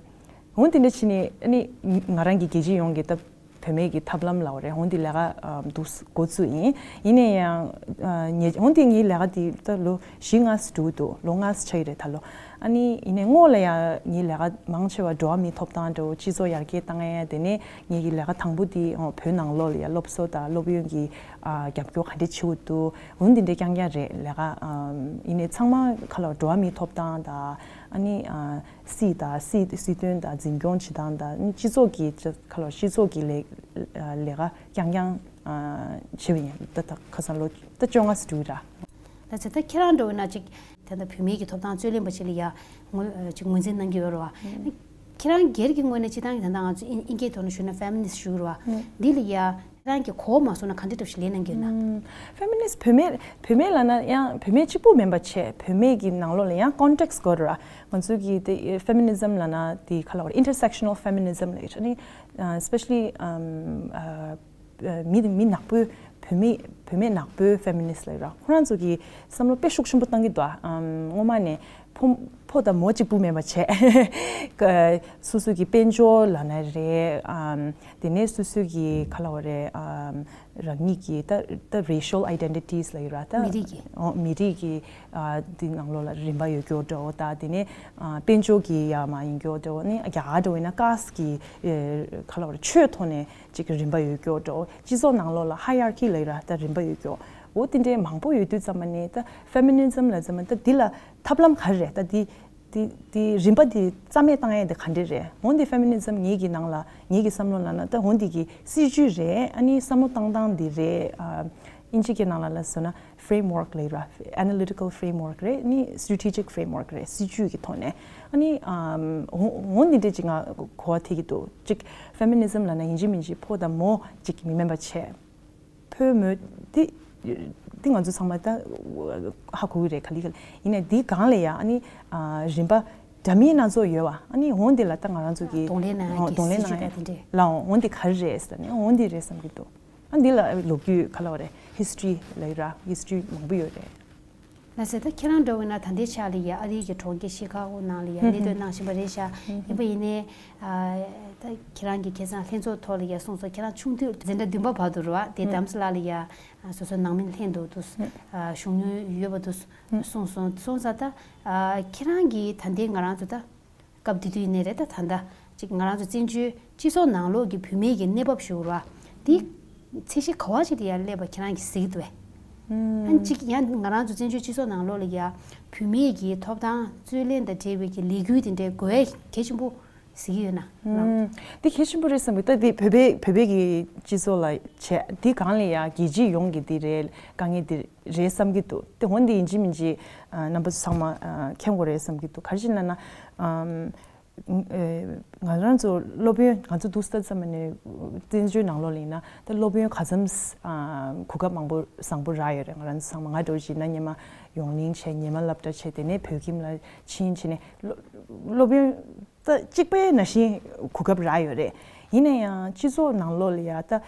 འོ་དེ་འདྲ་བྱས་ནས་ཨ་ནི་ང་རང་གི་རྒྱལ་སྤྱི་ཡོངས་ཀྱི་ད་བུད་མེད་ཀྱི་ཐབས་ལམ་ལབ་རེད། འོ་འདི་ལས་ཀ་ཨམ་འདུག་འགོ་བཙུགས་ཡིན། ཡིན་ནའི་ཡང་ཨ་ངས་འོ་འདི་ངའི་ལས་ཀ་འདི་ད་ལོ་བཞི་ལྔ་ཙམ་འགྲོ་གི་འདུག་ལོ་ལྔ་ཙམ་ཆགས་ཀྱི་རེད་ད་ལོ། ཨ་ནི་ཡིན་ནའི་སྔོན་ལ་ཡང་ངའི་ལས་ཀ་མང་ཆེ་བ་འགྲོ་བ་མིའི་ཐོབ་ཐང་འདྲ་བོ་སྤྱི་ཚོགས་ཡར་རྒྱས་བཏང་ཡ། དེ་ནས་ངེད་ཀྱི་ལས་ཀ་དང་པོ་དེ་ཨོ་བོད་ནང་ལོགས་ལ་ཡ་སློབ་གསོ་དང་སློབ་ཡོན་གྱི་ཨ་རྒྱབ་སྐྱོར་ག་འདྲས་བྱེད་དགོས་འདུག་འོ་འདི་འདྲས་རྐྱང་རྐྱང་རེད་ལས་ཀ། ཨམ་ཡིན་ནའི་ཚང་མ་ག་ལ་འགྲོ་བ་མིའི་ཐོབ་ཐང་དང་ཨ་ནི་ཨ་སྲིད་དང་སྲིད་སྲིད་དོན་དང་འཛིན་སྐྱོང་བྱེད་སྟངས་དང་ཨ་ནི་སྤྱི་ཚོགས་ཀྱི་ཅ་ག་ལ་སྤྱི་ཚོགས་ཀྱི་ལས་ལས་ཀ་རྐྱང་རྐྱང་ཨ་བྱེད་པ་ཡིན། ད་ད་ཁ་སང་ལོ་ད་བཅོ་ལྔ་ཙམ་འགྲོ་གི་ར། ད་ཆ་ད་ཁྱེད་རང་འགྲོ་བ་ན་ཅིག་ད་ལྟ་བུད་མེད་ཀྱི་ཐོབ་ཐང་རྩོད་ལེན་པ་ཅིག་ལ་ཡ་ངོས་ཅིག་ངོས་འཛིན་གནང་གི་ཡོད་རེད་བ། ཁྱེད་རང་སྒེར་གྱི་ངོས་ནས་སྤྱིར་བཏང་གི་ད་ལྟ་ང་ཚོ་དབྱིན་དབྱིན་སྐད་ཐོག་ནས་ཞུས་ན་feminist ཞུ་གི་རེད་བ། འདི་ལ་ཡ་ཁྱེད་རང་གིས་གོ་མ་སོང་ན་ག་འདྲ་འདྲ་ཞིག་ལས་གནང་གི་ཡོད་ན། feminist བུད་མེད་བུད་མེད་ལབ་ན་ཡང་བུད་མེད་གཅིག་པུ་མིན་པ་བྱས་བུད་མེད་ཀྱི་ནང་ལོགས་ལ་ཡང་context དགོས་རེད་བ། ང་ཚོ་གི་དེ་feminism ལབ་ན་དེ་ག་ལ་བར་intersectional feminism ལབ་ཡོད་རེད། ཨ་ནི་especially ཨམ་ཨ་མི་མི་ནག་པོའི་བུད་མེད་བུད་མེད་ནག་པོའི་feminist ལབ་ཡོད་ར། ཁོ་རང་ཚོ་གི་བསམ་བློ་དཔེ་ཤུགས་ཆེན་པོ་བཏང་གི་འདུག་ཨམ་སྔོན་མ་ནས་ཕོ་ཕོ་དང་མོ་གཅིག་པུ་མེད་པ་བྱས་སོ་སོ་གི་དཔལ་འབྱོར་ལབ་ན་རེད། ཨམ་དེ་ནས་སོ་སོ་གི་ག་ལ་བ་རེད། ཨམ་རང་ཉིད་ཀྱི་ད་ད་racial identities ལབ་ཡོད་ར། ད་མི་རིགས་ཀྱི་ཨོ་མི་རིགས་ཀྱི་ཨ་དེ་ནང་ལོགས་ལ་རིམ་པ་ཡོད་རྒྱུ་འདྲ་བོ། ད་དེ་ནས་ཨ་དཔལ་འབྱོར་གྱི་ཡ་མ་ཡིན་རྒྱུ་འདྲ་བོ། ནི་རྒྱ་གར་འདྲ་བོ་ཡིན་ན་caste ཀྱི་ཨེ་ག་ལ་བ་རེད། ཆོས་ཐོག་ནས་ཅིག་རིམ་པ་ཡོད་རྒྱུ་འདྲ་བོ། སྤྱི་ཚོགས་ནང་ལོགས་ལ་hierarchy ལབ་ཡོད་ར། ད་རིམ་པ་ཡོད་རྒྱུ་འོ་དེ་འདྲའི་མང་པོ་ཡོད་དུས་ཙམ་པ་ནས་ད་feminism ལབ་ཙམ་པ་ད་འདི་ལ་ཐབས་ལམ་ག་རེ་རེད། ད་འདི་འདི་འདི་རིམ་པ་འདི་རྩ་མེད་བཏང་ཡས་འདི་ག་འདྲས་རེད། འོ་འདི་feminism ངེད་ཀྱི་ནང་ལ་ངེད་ཀྱི་བསམ་བློ་ལ་ན་ད་འོ་འདི་གི་སྲིད་ཇུས་རེད། ཨ་ནི་བསམ་བློ་བཏང་སྟངས་འདི་རེད། ཨ་ ཨིན་ཇི་སྐད་ནང་ལ་ལ་བཟོ་ན་framework ལབ་ར། Analytical framework རེད། ནི་strategic framework རེད། སྲིད་ཇུས་ཀྱི་ཐོག་ནས། ཨ་ནི་ཨམ་འོ་འོ་འདི་འདྲས་ཅིག་ང་གོ་བ་ཐེབས་ཀྱི་འདུག་ཅིག་feminism ལབ་ན་ཡིན་གཅིག་མིན་གཅིག་ཕོ་དང་མོ་ཅིག་མི་དམན་པ་བྱས། ཕོ་མོ་དེ་དེ་ང་ཚོ་ཚང་མ་ད་ཧ་གོ་གི་རེད། ག་ལེ་ག་ལེ་ཡིན་ནའི་འདི་སྒང་ལ་ཡ་ཨ་ནི་ཨ་རིམ་པ་འདྲ་མིན་སྣ་ཚོགས་ཡོད་པ། ཨ་ནི་འོ་འདི་ལ་ད་ང་རང་ཚོ་གི་གདོང་ལེན་གནང་ཡ་གི་གདོང་ལེན་སྲིད་ཇུས་གནང་ཡ་ད་དེ་འདྲས། ལའོ་འོ་འདི་ག་རེ་རེད་ཟེར་ནས་འོ་འདི་རེད་བསམ་གྱི་འདུག་ཨ་འདི་ལ་ལོ་རྒྱུས་ག་ལ་བ་རེད། history ལབ་ཡོད་ར། history མང་པོ་ཡོད་རེད། ལགས་སེ། ད་ཁྱེད་རང་འདྲ་བོ་ཡིན་ན་ད་ལྟའི་ཆ་ལ་ཡ་ཨ་རིའི་གི་གྲོང་ཁྱེར་ཤི་ཁ་གོ་ནང་ལ་ཡ་གནས་སྡོད་གནང་བཞིན་པ་རེད་ཤག་ཡིན་པ་ཡིན་ནའི་ཨ་ད་ཁྱེད་རང་གི་ཁ་སང་ལྷན་ཚོགས་ཐོག་ལ་ཡ་གསུངས་སོང་། ཁྱེད་རང་ཆུང་དུས་འཛིན་གྲྭ་བདུན་པ་བར་དུ་རེད་བ། དེ་དྷ་རམ་ས་ལ་ལ་ཡ་ཨ་སོ་སོའི་ནང་མི་ལྷན་དུ་འདུག་ཨ་བཞུགས་མྱོང་ཡོད་པ་འདུག་གསུངས་སོང་། སོང་ཙང་ད་ཨ་ཁྱེད་རང་གིས་ད་ལྟའི་ང་རང་ཚོ་ད་སྐབས་དེ་དུས་ཡིན་ནའི་རེད། ད་ད་ལྟ་ཅིག་ང་རང་ཚོ་བཙན་བྱོལ་སྤྱི་ཚོགས་ནང་ལོགས་ཀྱི་བུད་མེད་ཀྱི་གནས་བབ་ཞུ་ར་འདི་ཚད་གཞི་ག་བ་ཞིག་ལ་ཡར་སླེབས་པ་ཁྱེད་རང་གིས་གཟིགས་འདུག་གས། ཨ་ནི་ཅིག་ཡང་ང་རང་ཚོ་བཙན་བྱོལ་སྤྱི་ཚོགས་ནང་ལོགས་ལ་ཡ་བུད་མེད་ཀྱི་ཐོབ་ཐང་རྩོད་ལེན་དང་འབྲེལ་བའི་གི་ལས་འགུལ་དེ་འདྲའི་དགོས་ཡ་གལ་ཆེན་པོ་གཟིགས་ཡོད་ན་ལགས། འདི་གལ་ཆེན་པོ་རེད་བསམ་གི། ད་འདི་བོད་པའི་བོད་པའི་གི་སྤྱི་ཚོགས་ལ་བྱས་འདི་སྒང་ལ་ཡ་རྒྱལ་སྤྱི་ཡོངས་ཀྱི་འདི་རེད། དཀའ་ངལ་འདི་རེད་བསམ་གྱི་འདུག་དེ་འོན་ཏེ་ཡིན་གཅིག་མིན་གཅིག་ཨ་རྣམ་པ་ཚོ་ཚང་མ་ཨ་མཁྱེན་དགོས་རེད་བསམ་གྱི་འདུག་ག་རེ་བྱས་ན་ན་ཨམ་ཨེ་ང་རང་ཚོ་སློབ་ཡོན་ང་ཚོ་འདུག་སེ་ལྟ་ཙམ་ནས་བཙན་བྱོལ་ནང་ལོགས་ལ་ཡིན་ན་ད་སློབ་ཡོན་ག་ཙམ་ཨ་གོ་སྐབས་མང་པོ་བཟང་པོ་རག་ཡོད་རེད། ང་རང་ཚོ་ཚང་མ་ང་འདྲ་བོ་ཞིག་ཡིན་ན་སྔོན་མ་ཡོང་ལེན་བྱས། སྔོན་མ་སློབ་གྲྭ་བྱས། དེ་ནས་བོད་ཁྱིམ་ལ་ཕྱིན་བྱས་ནས་སློ་སློབ་ཡོན་ད་གཅིག་པའི་ནང་བཞིན་གོ་སྐབས་རག་ཡོད་རེད། ཡིན་ན་ཡང་སྤྱི་ཚོགས་ནང་ལོགས་ལ་ཡ་ད་ཨ་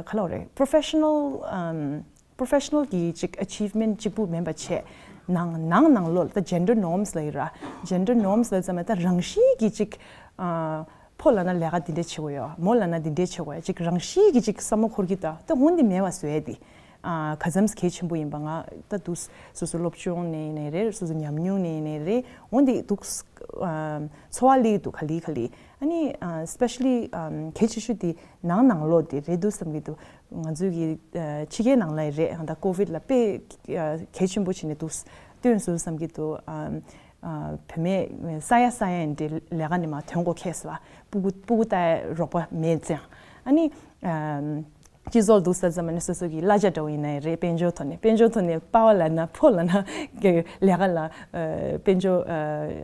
ག་ལབ་དགོས་རེད། professional ཨམ་professional གི་ཅིག་achievement གཅིག་པུ་མིན་པ་བྱས། ནང་ནང་ནང་ལོགས་ལ་ད་gender norms ལབ་ཡོད་ར། gender norms ལབ་ཙམ་ད་རང་བཞིན་གྱི་ཅིག་ཨ་ཕོ་ལབ་ན་ལས་ཀ་འདི་འདྲས་བྱེད་དགོས་ཡོད། མོ་ལབ་ན་འདི་འདྲས་བྱེད་དགོས་ཡོད། ཅིག་རང་བཞིན་གྱི་ཅིག་བསམ་བློ་འཁོར་གྱི་ད་ད་འོན་ཏེ་མེད་པ་བཟོ་ཡ་དེ་ཨ་ག་ཙམ་གལ་ཆེན་པོ་ཡིན་པ་ང་ད་འདུག་སོ་སོ་སློབ་སྦྱོང་ནས་ནས་རེད། སོ་སོ་ཉམས་མྱོང་ནས་ནས་རེད། འོན་ཏེ་འདུག་ཨ་ཚོར་བ་སླེབས་འདུག་ག་ལེ་ག་ལེ། ཨ་ནི་ཨ་especially ཨམ་གལ་ཆེ་ཤོས་དེ་ནང་ནང་ལོགས་དེ་རེད་འདུག་བསམ་གྱི་འདུག་ང་ཚོའི་གི་ཨ་ཕྱི་རྒྱལ་ནང་ལ་རེད། ད་ཀོ་བིད་ལ་དཔེ་ཨ་གལ་ཆེན་པོ་བྱས་ནས་འདུག་སྟོན་སོང་བསམ་གྱི་འདུག་ཨམ་ཨ་བུད་མེད་ས་ཡ་ས་ཡ་ཡིན་དེ་ལས་ཀ་ནས་མར་ཐོན་གོ་ཁེལ་སོང་བ། སྤུ་གུ་སྤུ་གུ་ལྟ་ཡ་རོགས་པ་མེད་ཙང་། ཨ་ནི་ཨམ་སྤྱི་ཚོགས་འདུག་ས་ཙམ་ནས་སོ་སོ་གི་གླ་ཆ་འདྲ་བོ་ཡིན་ནའི་རེད། དཔལ་འབྱོར་ཐོག་ནས་དཔལ་འབྱོར་ཐོག་ནས་པ་ཝར་ལབ་ན་ཕོ་ལབ་ན་གི་ལས་ཀ་ལ་ཨ་དཔལ་འབྱོར་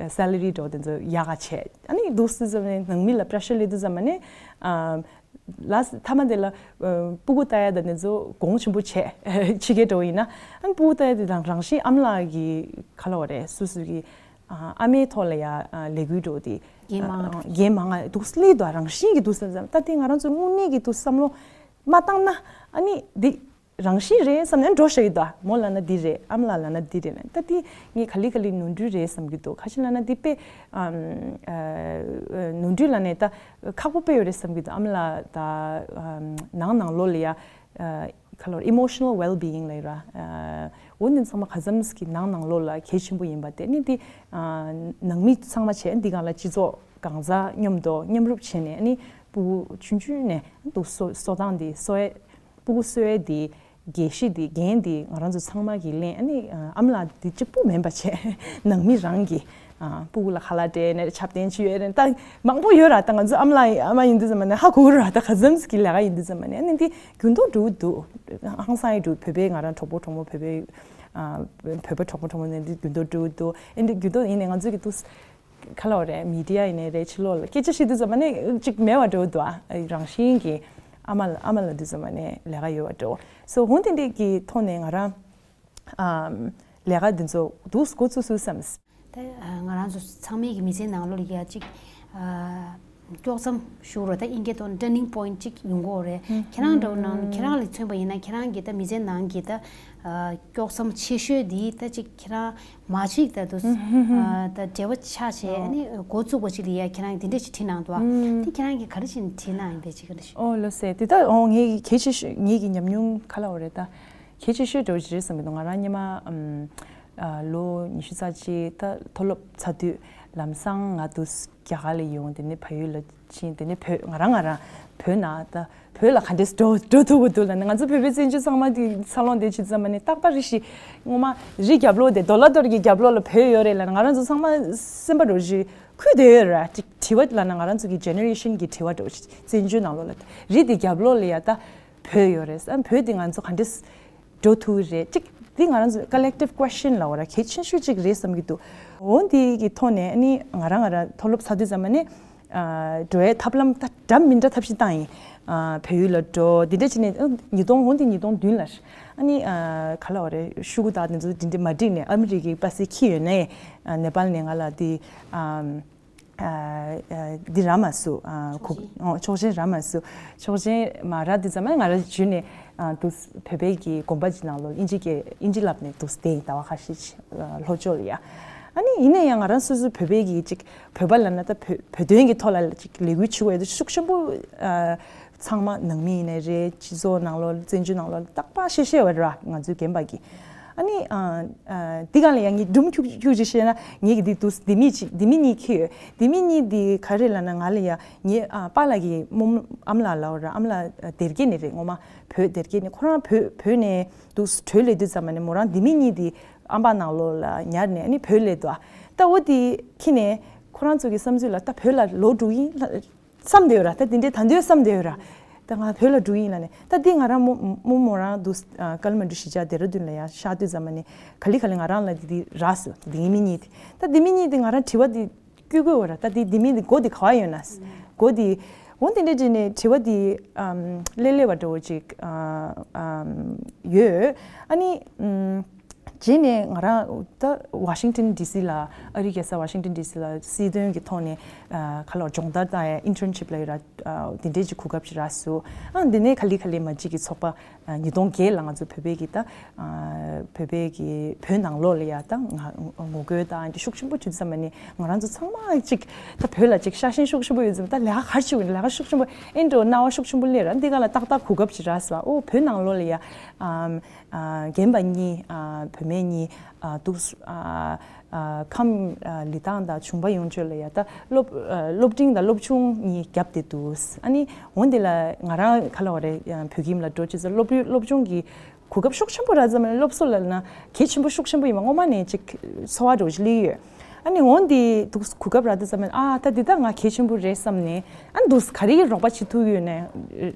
ཨ་salary འདྲ་བོ་དེ་ཚོ་ཡག་ག་བྱས། ཨ་ནི་འདུག་སེ་ཙམ་ནས་ནང་མི་ལ་pressure སླེབས་དུས་ཙམ་ནས་ཨ་ལ་མཐའ་མ་དེ་ལ་ཨ་སྤུ་གུ་ལྟ་ཡ་དང་དེ་ཚོ་གོང་ཆེན་པོ་བྱས། ཕྱི་རྒྱལ་འདྲ་བོ་ཡིན་ན་ཨ་ནི་སྤུ་གུ་ལྟ་ཡ་དེ་དང་རང་བཞིན་ཨ་མ་ལགས་ཀྱི་ག་ལབ་དགོས་རེད། སོ་སོ་གི་ཨ་ཨ་མའི་ཐོག་ལ་ཡ་ཨ་ལས་འགུལ་འདྲ་བོ་དེ་འགན་མང་ཨ་འགན་མང་ང་འདུག་སེ་སླེབས་འདུག་རང་བཞིན་གྱི་འདུག་སེ་ཙམ་ད་དེ་ང་རང་ཚོ་དངོས་གནས་ཀྱི་འདུག་བསམ་བློ་མ་བཏང་ན་ཨ་ནི་འདི་རང་བཞིན་རེད་བསམ་ནས་འགྲོ་བཞག་གི་འདུག་མོ་ལབ་ན་འདི་རེད། ཨ་མ་ལགས་ལབ་ན་འདི་རེད་ལབ་ད་འདི་ངས་ག་ལེ་ག་ལེ་ནོར་འཁྲུལ་རེད་བསམ་གྱི་འདུག་ག་ཅི་ལབ་ན་འདི་དཔེ་ཨམ་ཨ་ནོར་འཁྲུལ་ལབ་ནས་ད་ཁག་པོ་དཔེ་ཡོད་རེད་བསམ་གྱི་འདུག་ཨ་མ་ལགས་ད་ཨམ་ནང་ནང་ལོགས་ལ་ཡ་ཨ་ག་ལབ་དགོས་རེད། emotional well-being ལབ་ཡོད་ར། ཨ་འོ་འདི་ཚང་མ་ག་ཙམ་གྱི་ནང་ནང་ལོགས་ལ་གལ་ཆེན་པོ་ཡིན་པ་དེ་ནི་འདི་ཨ་ནང་མི་ཚང་མ་བྱས་འདི་སྒང་ལ་སྤྱི་ཚོགས་གང་ཟག་མཉམ་དུ་མཉམ་རུབ་བྱས་ནས་ནི་སྤུ་གུ་ཆུང་ཆུང་ནས་འདུག་གསོ་གསོ་སྟངས་འདི་གསོ་ཡ་སྤུ་གུ་གསོ་ཡ་འདི་འགན་བཞེས་འདི་འགན་འདི་ང་རང་ཚོ་ཚང་མ་གིས་ལེན། ཨ་ནི་ཨ་མ་ལགས་འདི་གཅིག་པུ་མིན་པ་བྱས་ནང་མི་རང་གིས་ཨ་སྤུ་གུ་ལ་ཁ་ལག་སྤྲད་ནས་ཆབ་སྟོན་བྱེད་ཡོད་རེད། ད་མང་པོ་ཡོད་ར། ད་ང་ཚོ་ཨ་མ་ལགས་ཨ་མ་ཡིན་དུས་ཙམ་པ་ནས་ཧ་གོ་གི་ར། ད་ག་ཙམ་གྱི་ལས་ཀ་ཡིན་དུས་ཙམ་པ་ནས་ཨ་ནི་འདི་འགྱུར་ལྡོག་འགྲོ་གི་འདུག་ཧང་སང་ཡི་འདུག་བོད་པའི་ང་རང་གྲོགས་པོ་གྲོགས་མོ་བོད་པའི་ཨ་བོད་པ་གྲོགས་པོ་གྲོགས་མོ་ནས་འདི་འགྱུར་ལྡོག་འགྲོ་གི་འདུག་ཨ་ནི་འགྱུར་ལྡོག་ཡིན་ནས་ང་ཚོ་གི་འདུག་ག་ལབ་དགོས་རེད། མི་ཌི་ཡ་ཡིན་ནའི་རེད། ཕྱི་ལོགས་ལ་སྐད་ཆ་བཤད་དུས་ཙམ་པ་ནས་ཅིག་མེད་པ་འགྲོ་འདུག་ཨ་རང་བཞིན་གྱིས་ཨ་མ་ལ་ཨ་མ་ལ་དུས་ཙམ་པ་ནས་ལས་ཀ་ཡོད་པ་འགྲོ། སོ་འོ་དེ་འདྲས་ཀྱི་ཐོག་ནས་ང་རང་ཨམ་ལས་ཀ་འདི་ཚོ་འདུག་འགོ་ཚུགས་ཚུགས་བསམ། ད་ང་རང་ཚོ་ཚང་མའི་གི་མི་ཚེའི་ནང་ལོགས་ལ་ཡ་ཅིག་ཨ་དཀྱོག་མཚམས་ཞུ་རོགས། ད་ཨིན་སྐད་ཐོག་ནས་turning point ཅིག་ཡོང་གི་ཡོད་རེད། ཁྱེད་རང་འདྲ་བོ་ནང་ཁྱེད་རང་ལ་མཚོན་པ་ཡིན་ན་ཁྱེད་རང་གི་ད་མི་ཚེའི་ནང་གི་ད་ཨ་དཀྱོག་མཚམས་ཆེ་ཤོས་འདི་ད་ཅིག་ཁྱེད་རང་མ་ཅིག་ད་དུ་ཨ་ད་འབྲེལ་བ་ཆགས་བྱས་ཨ་ནི་འགོ་བཙུགས་པ་ཅིག་ལ་ཡ་ཁྱེད་རང་གི་འདི་འདྲས་ཅིག་བྲིས་གནང་འདུག་ཨ། དེ་ཁྱེད་རང་གིས་ག་རེ་བྱས་ནས་བྲིས་གནང་ཡིན་པས་ཅིག་ག་རེ་ཞིག་ཨོ་ལགས་སེ། དེ་ད་ཨོ་ངའི་གལ་ཆེ་ཤོས་ངའི་གི་ཉམས་མྱོང་ག་ལབ་དགོས་རེད། ད་གལ་ཆེ་ཤོས་འདྲ་བོ་ཅིག་རེད་བསམ་གྱི་འདུག་ང་རང་སྔོན་མ་ཨམ་ཨ་ལོ་ཉི་ཤུ་རྩ་གཅིག་ད་མཐོ་སློབ་ཚར་དུས་ལམ་སང་ང་དུ་རྒྱ་གར་ལ་ཡོང་། དེ་ནས་བལ་ཡུལ་ལ་ཕྱིན། དེ་ནས་བོད་ང་རང་ང་རང་བོད་ནང་ད་བོད་ལ་ག་འདྲས་འགྲོ་འགྲོ་ཐུབ་ཀྱི་འདུག་ལབ་ན། ང་ཚོ་བོད་པའི་བཙན་བྱོལ་ཚང་མ་དེ་འཚར་ལོངས་དེ་བྱེད་ཙམ་པ་ནས་རྟག་པར་རེ་ཞིག་སྔོན་མ་རི་རྒྱབ་ལོགས་དེ་རྡོ་ལ་རྡོར་གྱི་རྒྱབ་ལོགས་ལ་བོད་ཡོད་རེད་ལབ་ན། ང་རང་ཚོ་ཚང་མ་སེམས་པ་རེ་ཞིག་ཁུལ་དེ་ཡོད་ར། ཅིག་དྲི་བ་ལབ་ན་ང་རང་ཚོ་གི་ཇེ་ནེ་རེ་ཤན་གྱི་དྲི་བ་འདྲ་བོ་ཞིག་བཙན་བྱོལ་ནང་ལོགས་ལ་རི་དེ་རྒྱབ་ལོགས་ལ་ཡ་ད་བོད་ཡོད་རེད། ཨ་བོད་དེ་ང་ཚོ་ག་འདྲས་ འགྲོ་ཐུབ་ཀྱི་རེད། གཅིག་འདི་ང་རང་ཚོ་collective question ལབ་དགོས་རེད། གལ་ཆེ་ཤོས་གཅིག་རེད་བསམ་གྱི་འདུག་འོ་འདི་གི་ཐོག་ནས་ཨ་ནི་ང་རང་ང་རང་མཐོ་སློབ་ཚར་དུས་ཙམ་པ་ནས་ཨ་འགྲོ་ཡའི་ཐབས་ལམ་ད་འདྲ་མི་འདྲ་ཐབས་ཤེས་བཏང་ཡིན། ཨ་བལ་ཡུལ་ལ་འགྲོ། འདི་འདྲ་བྱས་ནས་ཨ་ཉིས་སྟོང་། འོ་འདི་ཉིས་སྟོང་བདུན་ལ། ཨ་ནི་ཨ་ག་ལབ་དགོས་རེད། ཤོག་གུ་དང་འདི་ཚོ་འདི་འདྲ་མ་འགྲིག་ནས་ཨ་མི་རི་ཀའི་པ་སེ་འཁྱེར་ཡོང་ནས་ཨ་ནེ་པཱལ་ནས་ང་ལ་འདི་ཨ། ཨ་ཨ་འདི་རག་མ་སོང་། ཨ་ཆོག་མཆན། ཨོ་ཆོག་མཆན་རག་མ་སོང་། ཆོག་མཆན་མ་རག་དུས་ཙམ་པ་ང་རང་འཇུས་ནས་ཨ་འདུག་བོད་པའི་གི་དགོན་པ་ཅིག་ནང་ལོགས་ཨིན་ཇི་སྐད་ཨིན་ཇི་བསླབ་ནས་འདུག་བསྡད་ཡིན། ཟླ་བ་ཁ་ཤས་ཅིག་ཨ་ལྷོ་ཕྱོགས་ལ་ཡ། ཨ་ནི་ཡིན་ན་ཡང་ང་རང་སོ་སོའི་བོད་པའི་གི་ཅིག་བོད་པ་ལབ་ན་ད་བོད་བོད་དོན་གི་ཐོག་ལ་ཅིག་ལས་འགུལ་བྱེད་དགོས་ཡ་དེ་ཤུགས་ཆེན་པོ། ཨ་ཚང་མ་ནང་མི་ཡིན་ནའི་རེད། སྤྱི་ཚོགས་ནང་ལོགས་བཙན་བྱོལ་ནང་ལོགས་རྟག་པར་བཤད་བཤད་པ་རེད་པ། ང་ཚོའི་རྒན་པ་གིས། ཨ་ནི་ཨ་ཨ་འདི་ག་ལ་ཡང་ངས་སྒྲུང་ཁྱུག་ཁྱུག་ཅིག་བཤད་ན། ངས་ཀྱི་འདི་འདུག་ལྡེ་མིག་ཅིག་ལྡེ་མིག་གཉིས་འཁྱེར་ཡོད། ལྡེ་མིག་གཉིས་འདི་ག་རེ་ལབ་ན། ང་ལ་ཡ་ངའི་ཨ་པཱ་ལགས་ཀྱི་རྨོ་ཨ་མ་ལགས་ལབ་དགོས་རེད། ཨ་མ་ལགས་སྡེ་དགེ་ནས་རེད། ངོ་མ་བོད་སྡེ་དགེ་ནས། ཁོ་རང་བོད་བོད་ནས་འདུག་བྲོས་སླེབས་དུས་ཙམ་པ་ནས་མོ་རང་ལྡེ་མིག་གཉིས་འདི་ཨམ་པ་ནང་ལོགས་ལ་ཉར་ནས་ཨ་ནི་བྲོས་སླེབས་འདུག་ད་འོ་འདི་འཁྱེར་ནས་ཁོ་རང་ཚོ་གི་བསམ་ཚུལ་ལ་ད་བོད་ལ་ལོག་འགྲོ་གི་ཡིན་བསམ་བསྡད་ཡོད་ར། ད་འདི་འདྲའི་ད་འདོད་བསམ་བསྡད་ཡོད་ར། ད་ང་བོད་ལ་འགྲོ་གི་ཡིན་ལབ་ནས། ད་འདི་ང་རང་རྨོ་རྨོ་མོ་རང་འདུག་ཨ་ཀལ་མན་ཌུ་གཞིས་ཆགས་ལྡེ་ར་ལྡུན་ལ་ཡ་ཤར་དུས་ཙམ་པ་ནས་ག་ལེ་ག་ལེ་ང་རང་ལ་འདི་འདི་རག་སོང་། ལྡེ་མིག་གཉིས་དེ། ད་ལྡེ་མིག་གཉིས་དེ་ང་རང་དྲི་བ་འདི་བསྐུལ་དགོས་པ་ར། ད་འདི་ལྡེ་མིག་འདི་མགོ་འདི་ག་བ་ཡོད་ན། མགོ་འདི། འོ་འདི་འདྲ་བྱས་ནས་དྲི་བ་འདི་ཨམ་སླེབས་སླེབས་པ་འདྲ་བོ་ཅིག་ཨ་ཨམ་ཡོད། ཨ་ནི་ཨམ་རྗེས་ནས་ང་རང་ད་ཝ་ཤིང་ཊོན་ཌི་སི་ལ། ཨ་རིའི་རྒྱལ་ས་ཝ་ཤིང་ཊོན་ཌི་སི་ལ་སྲིད་དོན་གྱི་ཐོག་ནས་ཨ་ག་ལ་སྦྱོང་བརྡར་དང་ཨིན་ཊརན་ཤིབ་ལ་ཡོད་ར། ཨ་འདི་འདྲའི་ཅིག་གོ་སྐབས་ཅིག་རག་སོང་། ཨ་འདི་ནས་ག་ལེ་ག་ལེ་མ་གཅིག་གི་ཚོགས་པ་ཨ་ཉིས་སྟོང་བརྒྱད་ལ་ང་ཚོ་བོད་པའི་གི་ད་ཨ་བོད་པའི་གི་བོད་ནང་ལོགས་ལ་ཡ་ད་ང་ངོ་རྒོལ་དང་འདི་ཤུགས་ཆེན་པོ་བྱེད་ཙམ་པ་ནས་ང་རང་ཚོ་ཚང་མ་ཅིག་ད་བོད་ལ་ཅིག་ཤ་ཞེན་ཤུགས་ཆེན་པོ་ཡོད་ཙམ། ད་ལས་ཀ་ག་རེ་བྱེད་དགོས་ན་ལས་ཀ་ཤུགས་ཆེན་པོ་ཨེ་འགྲོ། སྣང་བ་ཤུགས་ཆེན་པོ་སླེབས་ར། འདི་ག་ལ་ཏག་ཏག་གོ་སྐབས་ཅིག་རག་སོང་། ཨོ་བོད་ནང་ལོགས་ལ་ཡ་ཨམ་ཨ་རྒན་པ་གཉིས། ཨ་བུད་མེད་གཉིས། ཨ་འདུག་ཨ་ཨ་ཁམས་ཨ་ལི་ཐང་དང་བྱུང་པ་ཡོངས་གཅོད་ལ་ཡ་ད་སློབ་ཨ་སློབ་འབྲིང་དང་སློབ་ཆུང་གཉིས་བརྒྱབ་སྟེ་འདུག་ཨ་ནི་འོ་འདི་ལ་ང་རང་ག་ལབ་དགོས་རེད། ཨ་བོད་ཁྱིམ་ལ་འགྲོ་བྱས་ཙང་སློབ་སློབ་སྦྱོང་གི་གོ་སྐབས་ཤུགས་ཆེན་པོ་རག་ཙམ་ལ། སློབ་གསོ་ལབ་ན་གལ་ཆེན་པོ་ཤུགས་ཆེན་པོ་ཡིན་པ་སྔོན་མ་ནས་ཅིག་ཚོར་བ་འདྲ་བོ་ཞིག་སླེབས་ཡོད། ཨ་ནི་འོ་འདི་འདུག་གོ་སྐབས་རག་དུས་ཙམ་པ་ནས་ཨ་ད་འདི་ད་ང་གལ་ཆེན་པོ་རེད་བསམ་ནས། ཨ་ནི་འདུག་ག་རེ་གི་རོགས་པ་བྱེད་ཐུབ་ཡོད་ན་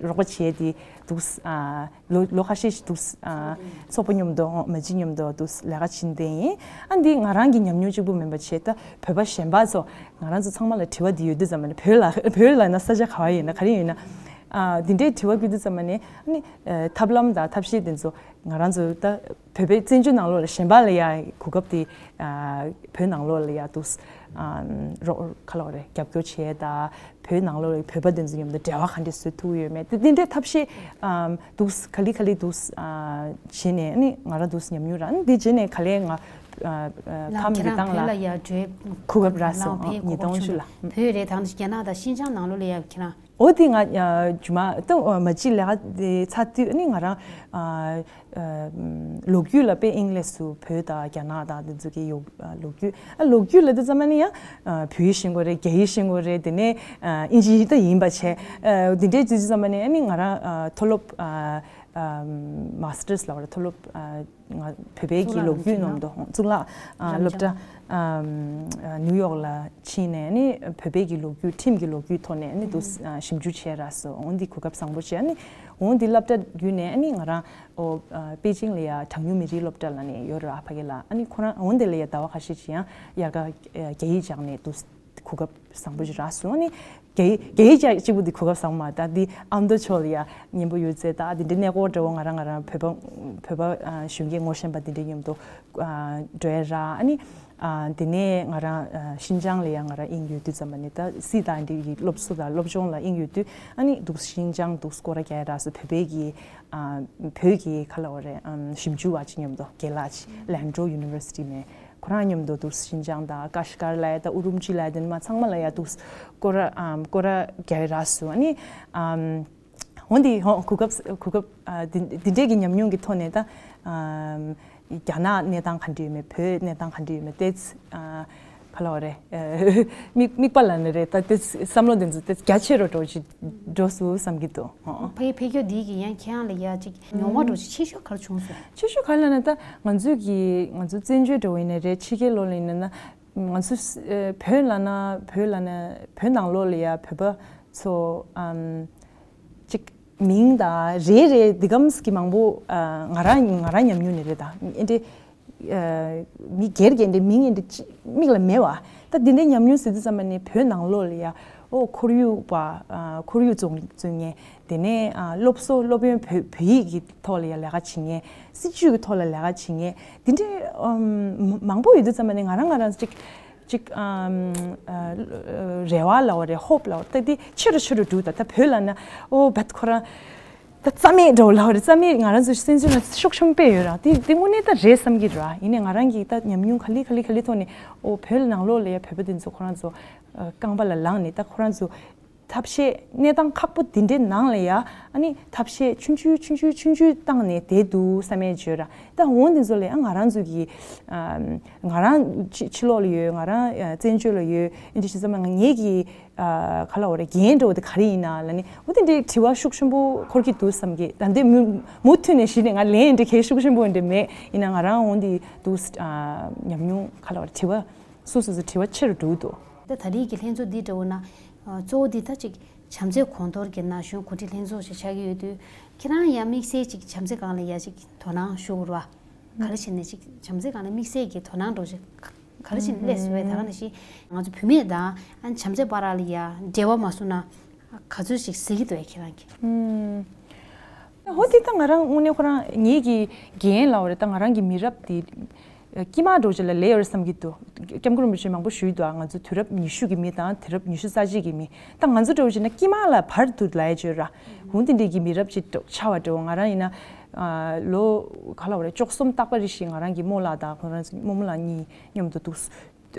རོགས་པ་བྱས་ཏེ་འདུག་ཨ་ལོ་ལོ་ཁ་ཤས་ཤིག་འདུག་ཨ་ཚོགས་པ་མཉམ་དུ་མ་གཅིག་མཉམ་དུ་འདུག་ལས་ཀ་བྱེད་བསྡད་ཡིན། ཨ་འདི་ང་རང་གི་ཉམས་མྱོང་གཅིག་པུ་མིན་པ་བྱས། ད་བོད་པ་གཞན་པ་ཚོ་ང་རང་ཚོ་ཚང་མ་ལ་དྲི་བ་འདི་ཡོད་དུས་ཙམ་པ་ནས་བོད་ལ་བོད་ལ་ན་ས་ཆ་ག་བ་ཡིན་ན་ག་རེ་ཡིན་ན། ཨ་འདི་འདྲའི་དྲི་བ་བསྐུལ་དུས་ཙམ་པ་ནས་ཨ་ནི་ཨ་ཐབས་ལམ་དང་ཐབས་ཤེས་དེ་ཚོ་ང་རང་ཚོ་ད་བོད་པའི་བཙན་བྱོལ་ནང་ལོགས་ལ་གཞན་པ་ལ་ཡ་གོ་སྐབས་དེ་ཨ་བོད་ནང་ལོགས་ལ་ཡ་འདུག་ཨ་རོགས་ག་ལབ་དགོས་རེད། རྒྱབ་སྐྱོར་བྱས་དང་བོད་ནང་ལོགས་ལ་བོད་པ་དེ་ཚོ་མཉམ་དུ་འབྲེལ་བ་ག་འདྲས་བཟོ་ཐུབ་ཡོད་མེད་དེ་འདི་འདྲའི་ཐབས་ཤེས་ཨམ་འདུག་ག་ལེ་ག་ལེ་འདུག་ཨ་བྱས་ནས་ཨ་ནི་ང་རང་འདུག་ཉམས་མྱོང་རག་ཨ་ནི་འདི་རྗེས་ནས་ག་ལེ་ང་ཨ་ཨ་ལགས་ཁམས་ཁྱེད་རི་རང་ཐང་བོད་ལ་ལ་ཡ་འགྲོའི་གོ་སྐབས་རག་སོང་། ལགས་བོད་ཉིས་སྟོང་བཅུ་ལ། བོད་རེད། ད་རྒྱ་ནག་དང་ཤིན་ཅང་ནང་ལོགས་ལ་ཡ་ཁྱེད་རང་། འོ་དེ་ང་ཨ་རྒྱུ་མ་ད་མ་གཅིག་ལས་ཀ་དེ་ཚར་དུས་ཨ་ནི་ང་རང་ཨ་ཨ་ལོ་རྒྱུས་ལ་དཔེ་ཨིང་ལིཤ་སུ་བོད་དང་རྒྱ་ནག་དང་དེ་ཚོ་གི་ཡོ་ཨ་ལོ་རྒྱུས་ཨ་ལོ་རྒྱུས་ལབ་དུས་ཙམ་པ་ནི་ཡང་ཨ་བོད་ཡིག་ཤེས་དགོས་རེད། རྒྱ་ཡིག་ཤེས་དགོས་རེད། དེ་ནས་ཨ་ཨིན་ཇི་ཡིག་ད་ཡིན་པ་བྱས། ཨ་དེ་འདྲའི་དུས་ཙམ་པ་ནི་ཨ་ནི་ང་རང་ཨ་མཐོ་སློབ་ཨ་ཨ་མ་སི་ཊར་སི་ལབ་དགོས་རེད། མཐོ་སློབ་ཨ་ང་བོད་པའི་གི་ལོ་རྒྱུས་ནང་དུ་གཙུག་ལག་ཨ་སློབ་གྲྭ་ཨམ་ཨ་ནིའུ་ཡོག་ལ་ཕྱིན་ནས་ནི་བོད་པའི་གི་ལོ་རྒྱུས་ཁྲིམས་ཀྱི་ལོ་རྒྱུས་ཐོག་ནས་ནི་དུ་ཨ་ཞིབ་འཇུག་བྱས་རག་སོང་། འོ་འདི་གོ་སྐབས་བཟང་པོ་བྱས། ཨ་ནི་འོ་འདི་སློབ་གྲྭ་བརྒྱུད་ནས་ཨ་ནི་ང་རང་ཨོ་ཨ་པེ་ཅིང་ལ་ཡ་གྲངས་ཉུང་མི་རིགས་སློབ་གྲྭ་ལ་ནི་ཡོད་ར་ཕ་གི་ལ། ཨ་ནི་ཁོ་རང་འོ་འདི་ལ་ཡ་ཟླ་བ་ཁ་ཤས་ཅིག་ཡང་དབྱར་ཁ་རྒྱ་ཡིག་སྦྱངས་ནས་དུ་གོ་སྐབས་བཟང་པོ་ཞིག་རག་སོང་། ཨ་ནི་རྒྱ་ཡིག་རྒྱ་ཡིག་ཅག་གཅིག་པུ་འདི་གོ་སྐབས་བཟང་མ་ད་འདི་ཨ་མདོ་ཕྱོགས་ལ་ཡ་མཉམ་པོ་ཡོད་ཚེ་ད་འདི་འདྲའི་གནས་སྐོར་འདྲ་བོ་ང་རང་ང་རང་བོད་པ་བོད་པ་ཨ་གཞོན་སྐྱེས་ངོ་ཤེས་པ་འདི་འདྲའི་མཉམ་དུ་ཨ་འགྲོ་ཡ་རག་ཨ་ནི་ཨ་དེ་ནས་ང་རང་ཨ་ཤིན་ཅང་ལ་ཡ་ང་རང་དབྱིངས་ཡོད་དུས་ཙམ་པ་ནས་ད་སྲིད་དང་འདི་ཡི་སློབ་གསོ་དང་སློབ་སྦྱོང་ལ་དབྱིངས་ཡོད་དུས་ཨ་ནི་འདུག་ཤིན་ཅང་འདུག་སྐོར་ར་རྒྱག་ཡ་རག་སོང་། བོད་པའི་གི་ཨ་བོད་ཀྱི་ག་ལབ་དགོས་རེད། ཨམ་ཞིབ་འཇུག་པ་ཅིག་མཉམ་དུ་རྒན་ལགས་ཅིག་ལན་ཀྲོའུ་ཡུ་ནི་ཝར་སི་ཊི་ནས། ཁོ་རང་མཉམ་དུ་འདུག་ཤིན་ཅང་དང་ཀ་ཤི་ཀར་ལ་ཡ་དང་ཨུ་རུམ་ཅི་ལ་ཡ་དེ་མ་ཚང་མ་ལ་ཡ་འདུག་སྐོར་ར་ཨམ་སྐོར་ར་རྒྱག་ཡ་རག་སོང་། ཨ་ནི་ཨམ་འོ་འདི་ཧོ་གོ་སྐབས་གོ་སྐབས་ཨ་འདི་འདི་འདྲའི་གི་ཉམས་མྱོང་གི་ཐོག་ནས་ད་ཨམ་རྒྱ་ནག་གནས་སྟངས་ག་འདྲ་ཡོད་མེད། བོད་གནས་སྟངས་ག་འདྲ་ཡོད་མེད་དེ་ཨ་ག་ལབ་དགོས་རེད། ཨ་མིག་དམིགས་པ་ལ་ནི་རེད། ད་དེ་བསམ་བློ་དེ་ཚོ་དེ་རྒྱ་ཆེ་རུ་འགྲོ་ཅིག་འགྲོ་སོང་བསམ་གྱི་འདུག་ཧོ། ཕ་གི་ཕ་གི་འདི་གི་ཡང་ཁྱེད་རང་ལ་ཡ་ཅིག་མྱོང་བ་འགྲོ་ཅིག་ཆེ་ཤོས་ག་རེ་བྱུང་སོང་། ཆེ་ཤོས་ག་རེ་ལབ་ན་ད་ང་ཚོས་ཀྱི་ང་ཚོ་བཙན་བྱོལ་འགྲོ་བ་ཡིན་ན་རེད། ཕྱི་རྒྱལ་ལོགས་ལ་ཡིན་ན་ན་ང་ཚོ་ཨ་བོད་ལབ་ན་བོད་ལབ་ན་བོད་ནང་ལོགས་ལ་ཡ་བོད་པ་ཚོ་ཨམ་ཅིག་ མིང་དང་རེ་རེ་འདི་གམ་གི་མང་པོ་ཨ་ང་རང་ང་རང་ཉམས་མྱོང་ནས་རེད་ད། ཨེ་འདྲེ་ཨ་མི་སྒེར་སྒེར་འདྲེ་མིང་ཨེ་འདྲེ་ཅི་མིག་ལ་མེད་བ། ད་འདི་འདྲའི་ཉམས་མྱོང་ཟེར་དུས་ཙམ་པ་ནི་བོད་ནང་ལོགས་ལ་ཡ་ཨོ་ཁོར་ཡུག་པ་ཨ་ཁོར་ཡུག་བཙོང་བཙོང་མཁན། དེ་ནས་ཨ་སློབ་གསོ་སློབ་ཡོན་བོད་བོད་ཡིག་གི་ཐོག་ལ་ཡ་ལས་ཀ་བྱེད་མཁན། སྲིད་ཇུས་ཀྱི་ཐོག་ལ་ལས་ཀ་བྱེད་མཁན་འདི་འདྲའི་ཨམ་མང་པོ་ཡོད་དུས་ཙམ་པ་ནས་ང་རང་ང་རང་ཅིག་ཅིག་ཨམ་ཨ་རེ་བ་ལབ་པ་རེད། ཧོབ་ལབ་པ་ད་འདི་ཆེ་རུ་ཆེ་རུ་འགྲོ། ད་ད་བོད་ལབ་ན་ཨོ་བད་ཁོ་རང་ད་རྩ་མེད་འགྲོ་ལབ་པ་རེད། རྩ་མེད་ང་རང་ཚོ་སེམས་ཅན་ལ་ཤུགས་ཆེན་པོ་ཡོད་ར། དེ་དེ་དངོས་གནས་ད་རེད་བསམ་གྱི་ར། ཡིན་ནའི་ང་རང་གིས་ད་ཉམས་མྱོང་ག་ལེ་ག་ལེ་ག་ལེ་ཐོག་ནས་ཨོ་བོད་ནང་ལོགས་ལ་ཡ་བོད་པ་དེ་ཚོ་ཁོ་རང་ཚོ་ཨ་རྐང་པ་ལ་ལངས་ནས་ད་ཁོ་རང་ཚོ་ཐབས་ཤེས་གནས་སྟངས་ཁག་པོ་འདི་འདྲའི་ནང་ལ་ཡ་ཨ་ནི་ཐབས་ཤེས་ཆུང་ཆུང་ཆུང་ཆུང་ཆུང་ཆུང་བཏང་ནས་བསྡད་འདུག་བསམ་ཡས་བརྗོད་ར། ད་འོ་འདི་ཚོ་ལ་ཡང་ང་རང་ཚོ་གི་ཨམ་ང་རང་ཕྱི་ཕྱི་ལོགས་ལ་ཡོད། ང་རང་ཨ་བཙན་བྱོལ་ལ་ཡོད། འདི་འདྲ་བྱས་ཙང་ང་ངེད་ཀྱི་ཨ་ག་ལབ་དགོས་རེད། འགན་འདྲ་བོ་དེ་ག་རེ་ཡིན་ན་ལབ་ནས་འོ་དེ་འདྲའི་དྲི་བ་ཤུགས་ཆེན་པོ་འཁོར་གྱི་འདུག་བསམ་གི། ད་འདི་མུ་མུ་མཐུད་ནས་གཞི་ནས་ང་ལན་འདི་གའི་ཤུགས་ཆེན་པོ་འདི་མེད། ཡིན་ན་ང་རང་འོ་འདི་འདུག་ཨ་ཉམས་མྱོང་ག་ལབ་དགོས་རེད། དྲི་བ་སོ་སོ་སོ་དྲི་བ་ཆེ་རུ་འགྲོ་གི་འདུག་ད་ད་རེས་ཀྱི་ལྷན་ཚོགས་འདི་འདྲ་བོ་ན་ཨ་གཙོ་བོ་འདི་ད་ཅིག་བྱམས་བརྩེ་གོང་མཐོར་གྱི་ན་གཞོན་གོ་སྒྲིག་ལྷན་ཚོགས་ཤིག་ཆགས་ཀྱི་ཡོད་དུས། ཁྱེད་རང་ཡང་དམིགས་བསལ་ཅིག་བྱམས་བརྩེ་སྒང་ལ་ཡ་ཅིག་དོ་སྣང་ཞུ་དགོས་ར། ག་རེ་བྱས་ནས་ཅིག་བྱམས་བརྩེ་སྒང་ལ་དམིགས་བསལ་གྱི་དོ་སྣང་འདྲ་བོ་ཅིག་ག་རེ་བྱས་ནས་སླེབས་སོང་བས། ད་ག་ནང་བཞིན་ང་ཚོ་བུད་མེད་དང་ཨ་བྱམས་བརྩེ་བར་ལ་ཡ་འབྲེལ་བ་མ་བཟུང་ན་ག་ཚོད་ཅིག་ཟེར་གྱི་འདུག་ཨེ་ཁྱེད་རང་གིས། ཧོ་དེ་ད་ང་རང་དངོས་གནས་ཁོ་རང་ངེད་ཀྱི་འགན་ལབ་དགོས་རེད། ད་ང་རང་གི་མི་རབས་དེ་དཀྱིལ་མ་འདྲ་བོ་ཅིག་ལ་སླེབས་ཡོད་རེད་བསམ་གྱི་འདུག་སྐྱབས་མགོན་རིན་པོ་ཆེ་མང་པོ་ཞུས་འདུག་ང་ཚོ་དུས་རབས་ཉི་ཤུ་གི་མི་དང་དུས་རབས་ཉི་ཤུ་རྩ་གཅིག་གི་མི། ད་ང་ཚོ་འདྲ་བོ་བྱས་ན་དཀྱིལ་མ་ལ་བར་དུ་ལབ་ཡ་ཅིག་ཡོད་ར། འོ་དེ་འདྲའི་གི་མི་རབས་ཅིག་འདྲ་ཆགས་པ་འདྲ་བོ། ང་རང་ཡིན་ན་ཨ་ལོ་ག་ལབ་དགོས་རེད། བཅུ་གསུམ་རྟག་པ་རེ་བཞིན་ང་རང་གི་རྨོ་ལགས་དང་ཁོ་རང་ཚོ་རྨོ་མོ་ལགས་གཉིས་མཉམ་དུ་འདུག་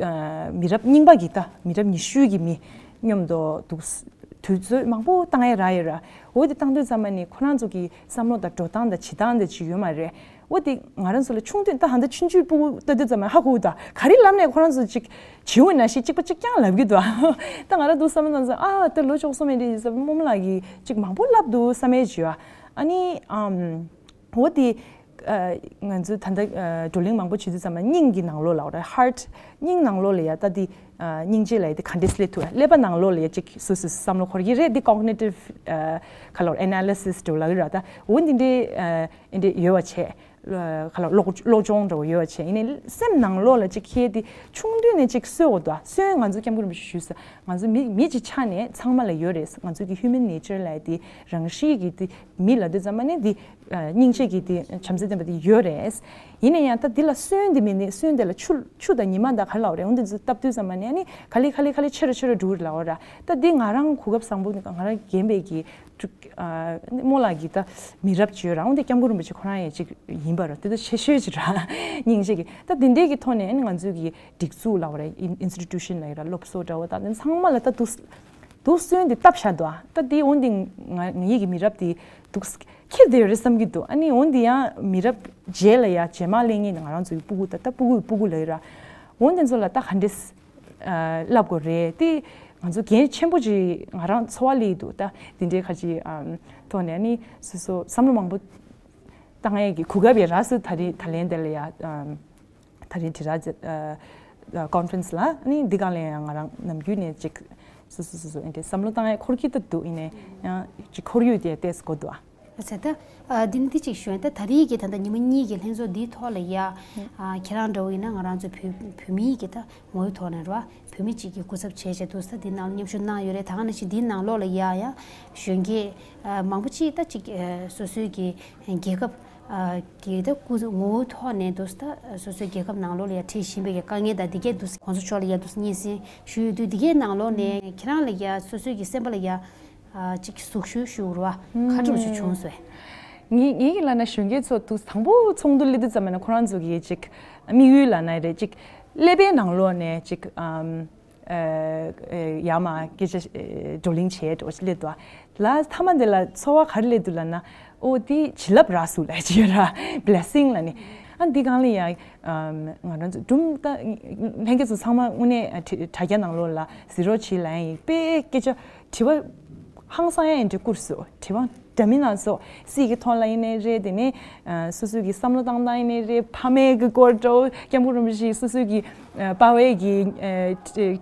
ཨ་མི་རབས་རྙིང་པ་གི་ད་མི་རབས་ཉི་ཤུ་གི་མི་མཉམ་དུ་འདུག་དུས་ཚོད་མང་པོ་བཏང་ཡ་རག་ཡོད་ར། འོ་དེ་བཏང་དུས་ཙམ་པ་ནི་ཁོ་རང་ཚོ་གི་བསམ་བློ་དང་འགྲོ་སྟངས་དང་བྱེད་སྟངས་དེ་ཅིག་ཡོད་མ་རེད། འོ་དེ་ང་རང་ཚོ་ལ་ཆུང་དུས་ད་ཧ་ད་ཆུང་ཆུང་སྤུ་གུ་ལྟ་དུས་ཙམ་པ་ཧ་གོ་ད་ག་རེ་ལབ་ནས་ཁོ་རང་ཚོ་ཅིག་བྱིའུ་ནང་བཞིན་གཅིག་པ་གཅིག་རྐྱང་ལབ་གི་འདུག་ད་ང་རང་འདུག་བསམ་བློ་བཏང་ཙང་ཨ་ད་ལོ་བཅུ་གསུམ་ཡིན་དེ་ཡིན་ཙང་རྨོ་མོ་ལགས་ཀྱིས་ཅིག་མང་པོ་ལབ་འདུག་བསམ་ཡས་བྱོས་ཨ། ཨ་ནི་ཨམ། འོ་དེ་ཨ་ང་ཚོ་ད་ལྟ་ཨ་བགྲོ་གླེང་མང་པོ་བྱེད་དུས་ཙམ་པ་སྙིང་གི་ནང་ལོགས་ལ་རེད། ཧར་ཊི་སྙིང་ནང་ལོགས་ལ་ཡ་ད་དེ་ཨ་སྙིང་རྗེ་ལ་ཡ་དེ་ག་འདྲས་སླེབས་ཐུབ། ཀླད་པ་ནང་ལོགས་ལ་ཡ་ཅིག་སོ་སོས་བསམ་བློ་འཁོར་གྱི་རེད། དེ་ཀོག་ནེ་ཊིབ་ཨ་ག་ལབ་ཨེ་ན་ལི་སིས་འདྲ་བོ་ལབ་ཀྱི་རེད་ད། འོ་འདི་འདྲའི་ཨ་འདི་འདྲའི་ཡོད་པ་བྱས། ག་ལབ་བློ་བློ་སྦྱོང་འདྲ་བོ་ཡོད་པ་བྱས། ཡིན་ནའི་སེམས་ནང་ལོགས་ལ་ཅིག་ཁྱེད་དེ་ཆུང་དུས་ནས་ཅིག་གསོས་འོ་དོ། སོན་ང་ཚོ་སྐྱབས་མགོན་རིན་པོ་ཆེ་ཞུས་ས། ང་ཚོ་མི་མི་ཅིག་ཆགས་ནས་ཚང་མ་ལ་ཡོད་རེད། ང་ཚོ་གི་ཧིའུ་མན་ནེ་ཅར་ལབ་ཡ་དེ་རང་གཤིས་ཀྱི་དེ་མི་ལབ་དུས་ཙམ་པ་ནས་དེ་ཨ་སྙིང་རྗེ་གི་དེ་བྱམས་བརྩེ་ལྡན་པ་དེ་ཡོད་རེད། ཡིན་ན་ཡང་ད་དེ་ལ་སོན་དེ་མིན་ནས་སོན་དེ་ལ་ཆུ་ཆུ་དང་ཉི་མ་དང་ག་རེ་ལབ་དགོས་རེད། འོ་འདི་ཚོ་བཏབ་དུས་ཙམ་པ་ནས་ཨ་ནི་ག་ལེ་ག་ལེ་ག་ལེ་ཆེ་རུ་ཆེ་རུ་འགྲོ་གི་རེད་ལབ་དགོས་རེད། ད་དེ་ང་རང་གོ་སྐབས་བཟང་པོ་ང་རང་རྒན་པའི་གི་ཨ་རྨོ་ལགས་ཀྱི་ད་མི་རབས་ཅིག་ཡོད་ར། འོ་འདི་སྐྱབས་མགོན་རིན་པོ་ཆེ་ཁོ་རང་ཡང་ཅིག་ཡིན་པ་ར། དེ་ད་ཆེ་ཤོས་ཅིག་ར་སྙིང་རྗེ་གི། ད་དེ་འདྲའི་གི་ཐོག་ནས་ཨ་ནི་ང་ཚོའི་གི་སྒྲིག་འཛུགས་ལབ་དགོས་རེད། ཨིན་ཨིན་སི་ཊི་ཊུ་ཤན་ལབ་ཡ་ར། སློབ་གསོ་འདྲ་བོ་ད་དེ་ཚང་མ་ལ་ད་དུ་དུག་སོན་དེ་བཏབ་བཞག་འདུག་ཨ། ད་དེ་འོན་ཏེ་ང་ངེད་ཀྱི་མི་རབས་དེ་དུག་ཁྱེར་བསྡད་ཡོད་རེད་བསམ་གྱི་འདུག་ཨ་ནི་འོན་ཏེ་ཡང་མི་རབས་རྗེས་ལ་ཡ་རྗེས་མ་སླེབས་མཁན་ང་རང་ཚོའི་སྤུ་གུ་ད་ལྟ་སྤུ་གུའི་སྤུ་གུ་ལ་ཡོད་ར། འོན་ཏེ་ཚོ་ལ་ད་ག་འདྲས་ཨ་བསླབ་དགོས་རེད། དེ་ང་ཚོ་འགན་ཆེན་པོ་ཅིག་ང་རང་ཚོར་བ་སླེབས་འདུག་ད་དེ་འདྲའི་ཁ་ཅིག་ཨམ་ཐོག་ནས་ཨ་ནི་སོ་སོ་བསམ་བློ་མང་པོ་བཏང་ཡས་ཀྱི་གོ་སྐབས་ཡང་རག་སོང་། ད་རེས་ད་ལན་དེ་ལ་ཡ་ཨམ། ད་རེས་དྲི་ར་ཅེ་ཨ་ཀོན་ཕ་རེན་སི་ལ་ནི་འདི་ག་ལ་ཡང་ང་རང་ནམ་རྒྱུན་ནས་ཅིག་སོ་སོ་སོ་སོ་ཨེ་འདྲའི་བསམ་བློ་བཏང་ཡ་འཁོར་གྱི་ད་འདུག་ཡིན་ནའི་ཡང་ཅིག་ཁོར་ཡུག་དེ་ཏོག་ཙམ་གོ་འདུག་ཨ། ཨ་ཙི་ད་ཨ་འདི་ནི་འདི་ཅིག་ཞུ་ཡ། ད་ད་རེས་ཀྱི་ད་ལྟ་ཉི་མ་གཉིས་ཀྱི་ལྷན་ཚོགས་འདིའི་ཐོག་ལ་ཡ་ཨ་ཁྱེད་རང་འདྲ་བོ་ཡིན་ན་ང་རང་ཚོ་བོད་བོད་མིའི་གི་ད་ངོ་བོའི་ཐོག་ནས་རེད་བ། བོད་མི་གཅིག་གི་སྐུ་ཚབ་བྱས་བྱས་འདུག་ས་འདི་ནང་ལ་མཉམ་ཞུགས་གནང་ཡོད་རེད། ད་ག་ནང་བཞིན་འདིའི་ནང་ལོགས་ལ་ཡ་ཡ་གཞོན་སྐྱེས་ཨ་མང་པོ་ཅིག་ད་ཅིག་ཨ་སོ་སོའི་གི་རྒྱལ་ཁབ་ཨ་གི་ད་སྐུ་ངོ་བོའི་ཐོག་ནས་འདུག་ད་སོ་སོའི་རྒྱལ་ཁབ་ནང་ལོགས་ལ་ཡ་འཕྲད་བཞིན་པའི་གི་དཀའ་ངལ་དང་འདི་གས་འདུག་ཁོང་ཚོ་ཕྱོགས་ལ་ཡ་འདུག་སྙན་སེང་ཞུས་ཡོད་དུས། འདི་གས་ནང་ལོགས་ནས་ཁྱེད་རང་ལ་ཡ་སོ་སོའི་གི་སེམས་པ་ལ་ཡ་ཨ་ཅིག་ཟུག་ཞུ་ཞུ་རུ་བ་ཁ་གྲུབ་ཞུ་བྱུང་སོང་། ངེད་ངེད་ཀྱི་ལབ་ན་གཞོན་སྐྱེས་ཚོ་འདུག་དང་པོ་ཚོགས་འདུ་སླེབས་དུས་ཙམ་པ་ན་ཁོ་རང་ཚོ་གི་ཅིག་དམིགས་ཡུལ་ལབ་ན་རེད། ཅིག་ཀླད་པའི་ནང་ལོགས་ནས་ཅིག་ཨམ། ཨ་ཨ་ཡར་མར་སྐད་ཆ་ཨ་བགྲོ་གླེང་བྱས་འགྲོ་ཅིག་སླེབས་འདུག་ཨ། ལ་མཐའ་མ་འདི་ལ་ཚོར་བ་ག་རེ་སླེབས་འདུག་ལབ་ན། ཨོ་དེ་བྱིན་རླབས་རག་སོང་ལབ་ཅིག་ཡོད་ར། བི་ལེ་སིང་ལབ་ནི། ཨ་འདི་སྒང་ལ་ཡང་ཨམ་ང་རང་ཚོ་སྒྲུང་ད་ལྷན་རྒྱས་ཚོ་ཚང་མ་དངོས་གནས་ཨ་དྲ་དྲ་རྒྱ་ནང་ལོགས་ལ་གཟིགས་རོགས་བྱེད་ལབ་ཡིན། དཔེ་སྐད་ཆ་དྲི་བ་ཧང་སང་ཡ་ཡིན་འདྲ་བསྐུར་སོང་། དྲི་བ་ འདྲ་མིན་སྣ་ཚོགས་སྲིད་ཀྱི་ཐོག་ལ་ཡིན་ནའི་རེད། དེ་ནས་སོ་སོའི་གི་བསམ་བློ་བཏང་སྟངས་ཡིན་ནའི་རེད། ཕ་མའི་གི་སྐོར་འདྲ་བོ་སྐྱབས་མགོན་རིན་པོ་ཆེ་སོ་སོའི་གི་པ་ཝའི་གི་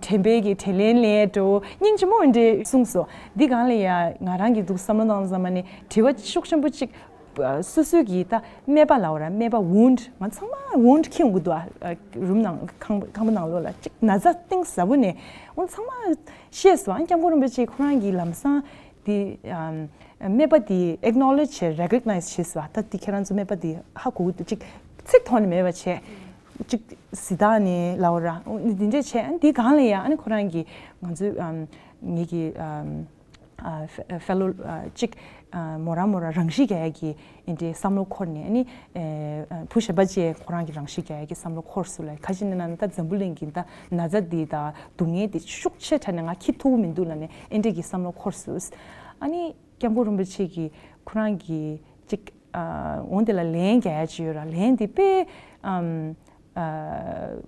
དྲན་པའི་གི་དྲིན་ལན་ལས་འདྲ་བོ་སྙིང་རྗེ་མོ་འདྲ་གསུངས་སོང་། འདི་གང་ལ་ཡ་ང་རང་གི་འདུག་བསམ་བློ་བཏང་ཙམ་ནས་དྲི་བ་ཤུགས་ཆེན་པོ་གཅིག་སོ་སོའི་གི་ད་སྨད་པ་ལབ་ར། སྨད་པ་wound། ང་ཚང་མ་wound་འཁྱེར་ཡོང་གི་འདུག་ཨ། རུམ་ནང་ཁང་ཁང་པ་ནང་ལོགས་ལ་གཅིག་ན་ཚ་གཏིང་ཟབ་པོ་ནས་འོ་ཚང་མ་ཤེས་སོང་། ཨ། སྐྱབས་མགོན་རིན་པོ་ཆེ་ཁོ་རང་གི་ལམ་སང་དེ་སྨད་པ་དེ་acknowledge་བྱས་recognize་བྱས་སོང་། ད་དེ་ཁྱེད་རང་ཚོ་སྨད་པ་དེ་ཧ་གོ་གི་འདུག་གཅིག་ཚིག་ཐོག་ནས་མེད་པ་བྱས་གཅིག་གཟི་དག་ནས་ལབ་ར། འོ་འདི་འདྲས་བྱས། ཨ། འདི་གང་ལ་ཡ་ཨ་ནི་ཁོ་རང་གི་ང་ཚོའི་ངེད་ཀྱི་fellow་གཅིག་མོ་རང་མོ་རང་རང་ཤི་རྒྱག་ཡ་གི་ཨེ་འདྲའི་བསམ་བློ་འཁོར་ནས། ཨ་ནི་བུ་གཞན་པ་ཅིག་ཁོ་རང་གི་རང་ཤི་རྒྱག་ཡ་གི་བསམ་བློ་འཁོར་སོང་ལ། ཁ་ཅིག་ནས་ན་ད་འཛམ་བུ་གླིང་གི་ད་ན་ཚ་འདི་དང་སྡུག་བསྔལ་འདི་ཤུགས་ཆེ་དྲགས་ནས་ང་འཁྱེར་ཐུབ་མི་འདུག་ལབ་ནས་ཨེ་འདྲའི་གི་བསམ་བློ་འཁོར་སོང་། ཨ་ནི་སྐྱབས་མགོན་རིན་པོ་ཆེ་གི་ཁོ་རང་གི་གཅིག་འོ་འདི་ལ་ལན་རྒྱག་ཡ་ཅིག་ཡོད་ར། ལན་འདི་དཔེ་ཨམ་ཨ་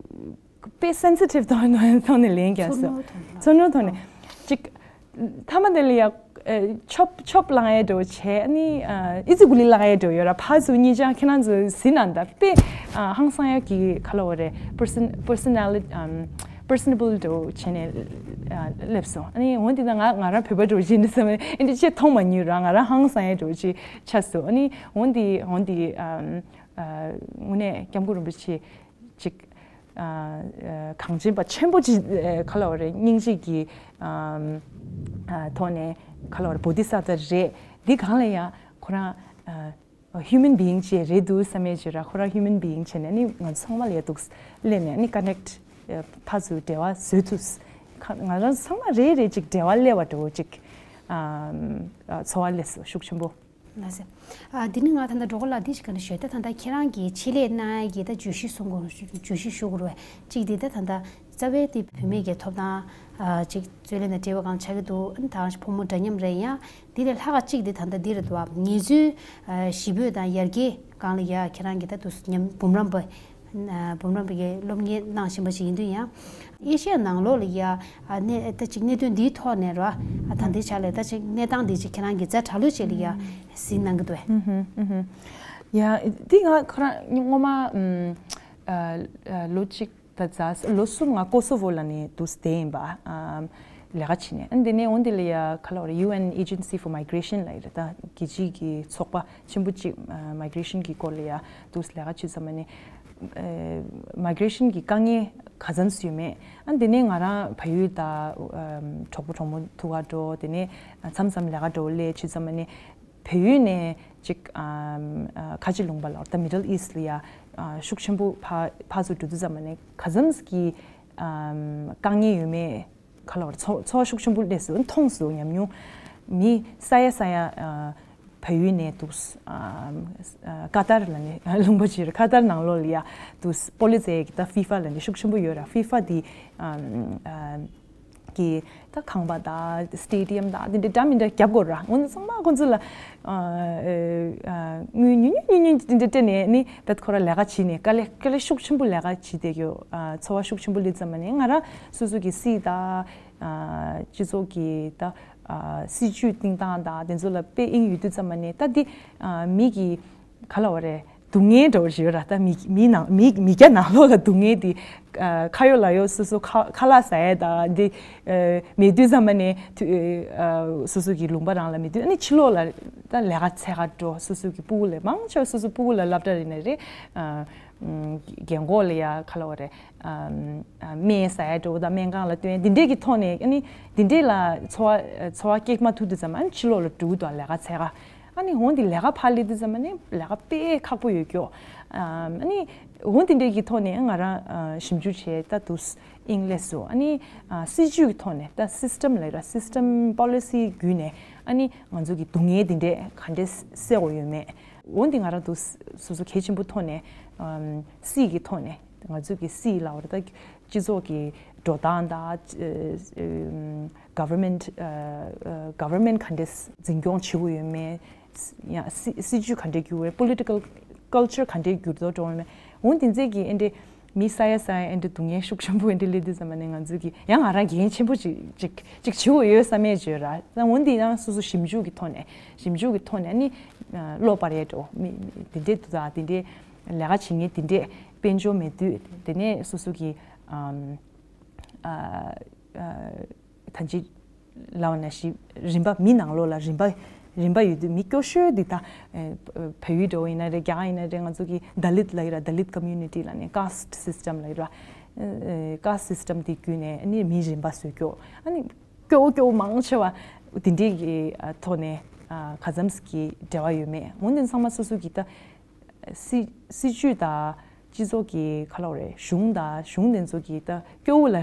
དཔེ་sensitive་ཐོག་ནས་ཐོག་ནས་ལན་རྒྱག་སོང་། ཚོར་སྣང་ཐོག་ནས་ཚོར་སྣང་ཐོག་ནས་གཅིག་མཐའ་མ་དེ་ལ་ཡ་ཆོབ་ཆོབ་ལངས་ཡ་འདྲ་བོ་བྱས། ཨ་ནི་ཨི་ཙི་གུ་ལི་ལངས་ཡ་འདྲ་བོ་ཡོད་ར། ཕར་ཚུར་གཉིས་ཆ་ཁྱེད་རང་ཚོ་གཟིགས་ན་ད་དཔེ་ཧང་སང་ཡ་གི་ག་ལབ་དགོས་རེད། person personality ཨམ་personable་འདྲ་བོ་བྱས་ནས་སླེབས་སོང་། ཨ་ནི་འོ་འདི་ད་ང་ང་རང་བོད་པ་འདྲ་བོ་བྱས་ནས་བསམ་ཨེ་འདྲ་ཅིག་མཐོང་མ་མྱོང་ར། ང་རང་ཧང་སང་ཡ་འདྲ་བོ་ཅིག་ཆགས་སོང་། ཨ་ནི་འོ་འདི་འོ་འདི་ཨམ་དངོས་གནས་སྐྱབས་མགོན་རིན་པོ་ཆེ་གཅིག་གངས་ཅན་པ་ཆེན་པོ་གཅིག་ག་ལབ་དགོས་རེད། སྙིང་རྗེ་གི་ཐོག་ནས་ག་ལབ་དགོས་རེད། བོ་དྷི་ས་ཏྭ་རེད། འདི་གང་ལ་ཡ་ཁོ་རང་human being་ཅིག་རེད་འདུག་བསམ་ཡས་ཅིག་ར། ཁོ་རང་human being་བྱས་ནས་ནི་ང་ཚང་མ་ལ་ཡ་འདུག་སླེབས་ནས་ནི་connect་ཕར་ཚུར་འབྲེལ་བ་བཟོས་ཐུབ། ང་རང་ཚང་མ་རེ་རེ་ཅིག་འབྲེལ་བ་སླེབས་པ་འདྲ་བོ་ཅིག་ཚོར་བ་སླེབས་སོང་ཤུགས་ཆེན་པོ། ལགས་སེ། ཨ་འདི་ནི་ང་ད་ལྟ་འགྲོ་གི་ལ་འདི་ཞིག་ག་ནས་ཞུས་ད། ད་ལྟ་ཁྱེད་རང་གིས་ཆེད་ལས་གནང་ཡ་གི་ད་བརྗོད་གཞི་གསུང་དགོས། བརྗོད་གཞི་ཞུ་དགོས་རེད་བས། གཅིག་འདི་ད་ད་ལྟ་རྩ་བའི་དེ་བུད་མེད་ཀྱི་ཐོབ་ཐང་ཨ་གཅིག་རྩོད་ལེན་དང་འབྲེལ་བ་གང་ཆགས་ཀྱི་འདུག་ཨ་ནི་ད་ཕོ་མོ་འདྲ་མཉམ་རེད། ཡང་འདི་ལས་ལྷག་ག་གཅིག་འདི་ད་ལྟ་འདི་རེད་འདུག་བ། ངལ་རྩོལ་ཨ་གཞིས་སྤོས་དང་ཡར་རྒྱས་སྒང་ལ་ཡ་ཁྱེད་རང་གིས་ད་དུ་ཉམས་འབུམ་རམས་པ་ཨ་འབུམ་རམས་པ་གི་སློབ་གཉེར་གནང་བཞིན་པ་ཞིག་ཡིན་དུས་ཡང་ཨེ་ཤ་ཡ་ནང་ལོགས་ལ་ཡ་ཨ་གནས་ད་ཅིག་གནད་དོན་འདིའི་ཐོག་ནས་ར་ཨ་ད་འདི་ཆ་ལས་ད་ཅིག་གནས་སྟངས་འདི་ཅིག་ཁྱེད་རང་གིས་ཛ་དྲག་ལོས་བྱས་ལ་ཡ་གཟིགས་གནང་གི་འདུག་བས། ཡ་འདི་ང་ཁོ་རང་སྔོན་མ་ཨ་ཨ་ལོ་གཅིག་ད་ཛ་ལོ་གསུམ་ང་ཀོ་སོ་ཝོ་ལ་ནི་འདུག་བསྡད་ཡིན་པ། ཨམ་ལས་ཀ་བྱེད་ནས། ཨ་འདི་ནས་འོ་འདི་ལ་ཡ་ག་ལབ་རེད། ཡུ་ཨེན་Agency for Migration་ལ་ཡི་རེད། ད་རྒྱལ་སྤྱིའི་གི་ཚོགས་པ་ཆེན་པོ་གཅིག་ཨ་migration་གི་སྐོར་ལ་ཡ་འདུག་ལས་ཀ་བྱེད་ཙམ་ནས། ཨ་migration་གི་དཀའ་ངལ་ག་ཙམ་ཡོད་མེད། ཨ་འདི་ནས་ང་རང་བལ་ཡུལ་ད་ཨམ་གྲོགས་པོ་གྲོགས་མོ་ཐུག་ག་འགྲོ། དེ་ནས་མཚམས་མཚམས་ལས་ཀ་འགྲོ་སླེབས་བྱེད་ཙམ་ནས། བལ་ཡུལ་ནས་ཅིག་ཨམ་ཨ་ཁ་ཆེ་ལུང་པ་ལ་ད་Middle East་ལ་ཡ་ཨ་ཤུགས་ཆེན་པོ་ཕ་ཕར་ཚུར་འགྲོ་དུས་ཙམ་ནས་ག་ཙམ་གྱི་ཨམ་དཀའ་ངལ་ཡོད་མེད་ག་ལབ་རེད། ཚོར་ཚོར་བ་ཤུགས་ཆེན་པོ་སླེབས་སོང་། མཐོང་སོང་། ཉམས་མྱོང་མི་ས་ཡ་ས་ཡ་ཨ་བལ་ཡུལ་ནས་འདུག་ཨམ་ཨ་ཀ་ཏར་ལ་ནི་ལུང་པ་ཅིག་རེད། ཀ་ཏར་ནང་ལོགས་ལ་ཡ་འདུག་པོ་ལི་ཙེ་གི་ད་ཧྥི་ཧྥ་ལ་ནི་ཤུགས་ཆེན་པོ་ཡོད་ར། ཧྥི་ཧྥ་དེ་ཨམ་ཨ་གི་ད་ཁང་པ་དང་སི་ཊེ་ཌི་ཡམ་དང་དེ་འདྲ་འདྲ་མི་འདྲ་རྒྱབ་དགོས་ར། འོ་ན་ཚང་མ་ཁོང་ཚོ་ལ་ཨ་ཨ་དངུལ་ཉུང་ཉུང་ཉུང་ཉུང་དེ་འདྲ་སྤྲད་ནས་ནི་ད་ཁོ་ར་ལས་ཀ་བྱེད་ནས་དཀའ་ལས་དཀའ་ལས་ཤུགས་ཆེན་པོ་ལས་ཀ་བྱེད་བསྡད་ཀྱི་ཡོད། ཨ་ཚོར་བ་ཤུགས་ཆེན་པོ་སླེབས་ཙམ་ནས་ང་རང་སོ་སོ་གི་སྲིད་དང་ཨ་སྤྱི་ཚོགས་ཀྱི་ད་ཨ་སྲིད་ཇུས་བཏིང་སྟངས་དང་དེ་ཚོ་ལ་དཔེ་དབྱིངས་ཡོད་དུས་ཙམ་ནས་ད་འདི་ཨ་མི་གི་ག་ལབ་དགོས་རེད། སྡུག་བསྔལ་འདྲ་བོ་ཞིག་ཡོད་ར། ད་མི་མི་ནང་མི་མི་སྐྱ་ནང་ལོགས་ལ་སྡུག་བསྔལ་དེ་ཨ་ཁ་ཡོད་ལག་ཡོད་སོ་སོ་ཁ་ཁ་ལག་ཟ་ཡས་དང་འདི་ཨ་མེད་དུས་ཙམ་པ་ནས་དུ་ཨ་སོ་སོ་གི་ལུང་པ་རང་ལ་མེད་དུས། ཨ་ནི་ཕྱི་ལོགས་ལ་ད་ལས་ཀ་འཚོལ་ག་འགྲོ། སོ་སོ་གི་སྤུ་གུ་ལ་མང་ཆེ་བ་སོ་སོ་སྤུ་གུ་ལ་སློབ་གྲྭ་རེད་ན་རེད། ཨ་རྒན་གོག་ལ་ཡ་ག་ལབ་དགོས་རེད། ཨ་ཨ་སྨན་ཟ་ཡས་འགྲོ་དང་སྨན་ཁང་ལ་སྟོན་འདི་འདྲས་ཀྱི་ཐོག་ནས། ཨ་ནི་འདི་འདྲས་ལ་འཚོ་བ་འཚོ་བ་སྐྱེལ་མ་ཐུབ་དུས་ཙམ། ཨ་ནི་ཕྱི་ལོགས་ལ་འགྲོ་གི་འདུག་ལས་ཀ་འཚོལ་ག། ཨ་ནི་འོ་འདི་ལས་ཀ་ཕར་སླེབས་དུས་ཙམ་པ་ནི་ལས་ཀ་དཔེ་ཁག་པོ་ཡོད་ཀྱོ། ཨ་ནི་འོ་འདི་འདྲས་ཀྱི་ཐོག་ནས་ང་རང་ཞིབ་འཇུག་བྱས་ད་དུས་དབྱིངས་སླེབས་སོང་། ཨ་ནི་སྲིད་ཇུས་ཀྱི་ཐོག་ནས་ད་སི་སི་ཊེམ་ལ་ར་སི་སི་ཊེམ་པོ་ལི་སི་བརྒྱུད་ནས་ཨ་ནི་ང་ཚོ་གི་སྡུག་བསྔལ་འདི་འདྲས་ག་འདྲས་སེལ་དགོས་ཡོད་མེད། འོ་འདི་ང་རང་དུ་སོ་སོ་གལ་ཆེན་པོ་ཐོག་ནས་སྲིད་ཀྱི་ཐོག་ནས་ང་ཚོ་གི་སྲིད་ལ་བར་ད་སྤྱི་ཚོགས་ཀྱི་འགྲོ་སྟངས་དང་། government government་ག་འདྲས་འཛིན་སྐྱོང་བྱེད་དགོས་ཡོད་མེད། ཡང་སྲིད་སྲིད་ཇུས་ག་འདྲས་འགྱུར་བའི་political culture་ག་འདྲས་འགྱུར་ཐོག་འགྲོ་ཡོད་མེད། འོ་འདི་ཚོ་གི་ཨེ་འདྲས་ མི་ས་ཡ་ས་ཡ་ཨེ་འདྲ་སྡུག་བསྔལ་ཤུགས་ཆེན་པོ་ཨེ་འདྲ་སླེབས་དུས་ཙམ་པ་ནས་ང་ཚོས་ཀྱི་ཡང་ང་རང་འགན་ཆེན་པོ་ཅིག་ཅིག་ཅིག་བྱེད་དགོས་ཡོད་བསམ་ཡས་བརྗོད་ར། ད་འོན་ཏེ་ཡང་སོ་སོ་ཞིབ་འཇུག་གི་ཐོག་ནས་ཞིབ་འཇུག་གི་ཐོག་ནས་ནི་ཨ་བློ་སྤར་ཡས་འགྲོ་མི་མི་འདི་འདྲས་འདུག་ད་འདི་འདྲས་ལས་ཀ་བྱེད་མཁན་འདི་འདྲས་དཔལ་འབྱོར་མེད་དུས་དེ་ནས་སོ་སོ་གི་ཨམ་ཨ་ཨ་ད་ཅི་ལབ་ན་ཞིག་རིམ་པ་མི་ནང་ལོགས་ལ་རིམ་པ་རིམ་པ་ཡོད་དུས་མི་སྐྱོ་ཤོས་འདི་ད་ཨེ་བལ་ཡུལ་འདྲ་བོ་ཡིན་ན་རེད། རྒྱ་གར་ཡིན་ན་རེད། ང་ཚོ་གི་ད་ལིད་ལབ་ཡོད་ར། ད་ལིད་ཀོ་མིའུ་ནི་ཊི་ལབ་ནས་ཀཱསྚ་སིསི་ཊམ་ལབ་ཡོད་ར། ཀཱསྚ་སིསི་ཊམ་དེ་བརྒྱུད་ནས་ཨ་ནི་མི་རིམ་པ་བཟོས་སྐྱོ། ཨ་ནི་སྐྱོ་བོ་སྐྱོ་བོ་མང་ཆེ་བ་དེ་འདྲའི་གི་ཨ་ཐོག་ནས་ཨ་ག་ཙམ་གྱི་འབྲེལ་བ་ཡོད་མེད། འོན་ཏེ་ཚང་མ་སོ་སོ་གི་ད་སྲིད་སྲིད་ཇུས་དང་སྤྱི་ཚོགས་ཀྱི་ག་ལབ་དགོས་རེད། གཞུང་དང་གཞུང་དེ་ཚོ་གི་ད་སྐྱོ་བོ་ལ་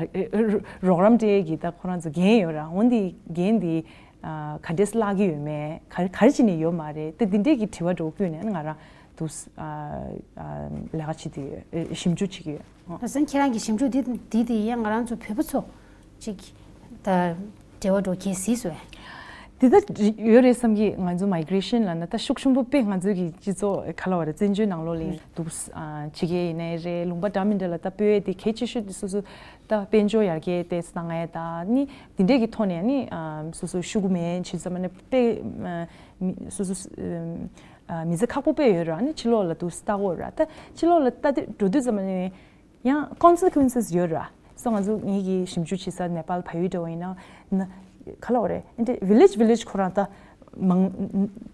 རོགས་རམ་སྤྲད་གི་ད་ཁོ་རང་ཚོ་འགན་ཡོད་ར། འོན་ཏེ་འགན་དེ་ཨ་ག་འདྲས་བརླག་གི་ཡོད་མེད། ག་ག་རེ་བྱས་ནས་ཡོད་མ་རེད། ད་འདི་འདྲས་ཀྱི་དྲི་བ་འདྲ་བོ་བསྐུལ་ནས་ང་རང་དུ་ཨ་ཨ་ལས་ཀ་བྱེད་དུ་ཡོད། ཞིབ་འཇུག་བྱེད་ཀྱི་ཡོད། ཨ། ད་སང་ཁྱེད་རང་གི་ཞིབ་འཇུག་འདི་འདི་དེ་ཡང་ང་རང་ཚོ་བོད་པ་ཚོ་ཅིག་ད་འབྲེལ་བ་འགྲོ་གལ་སྲིད་སོ། འདི་ད་ཡོད་རེད་བསམ་གྱི། ང་ཚོ་མའི་གྷི་རེ་ཤན་ལབ་ན་ད་ཤུགས་ཆེན་པོ་དཔེ་ང་ཚོའི་གི་སྤྱི་ཚོགས་ག་ལབ་དགོས་རེད། བཙན་བྱོལ་ནང་ལོགས་ལ་ཡིན་འདུག་ཨ་ཕྱི་རྒྱལ་ཡིན་ནའི་རེད། ལུང་པ་འདྲ་མི་འདྲ་ལ་ད་སྤོས་དེ་གལ་ཆེ་ཤོས་དེ་སོ་སོ་ད་དཔལ་འབྱོར་ཡར་རྒྱས་དེ་གནང་ཡས་ད་ནི་འདི་འདྲས་ཀྱི་ཐོག་ནས་ནི་ཨ་སོ་སོ་ཤུགས་མེད་བྱེད་ཙམ་ནས་དཔེ་ཨ་མི་སོ་སོ་ཨ་མི་ཚེ་ཁག་པོ་དཔེ་ཡོད་ར། ནི་ཕྱི་ལོགས་ལ་འདུག་ལྟ་དགོས་ར། ད་ཕྱི་ལོགས་ལ་ལྟ་དུས་འགྲོ་དུས་ཙམ་ནས་ཡང་ཀོན་སི་ཀུན་སི་ཡོད་ར། སོ་ང་ཚོ་ངེད་ཀྱི་ཞིབ་འཇུག་བྱེད་ས་ནེ་པཱལ་བལ་ཡུལ་འདྲ་བོ་ཡིན་ན་ན་ག་ལབ་དགོས་རེད། འདི་ཝི་ལེཇ་ཝི་ལེཇ་ཁོ་རང་ད་མང་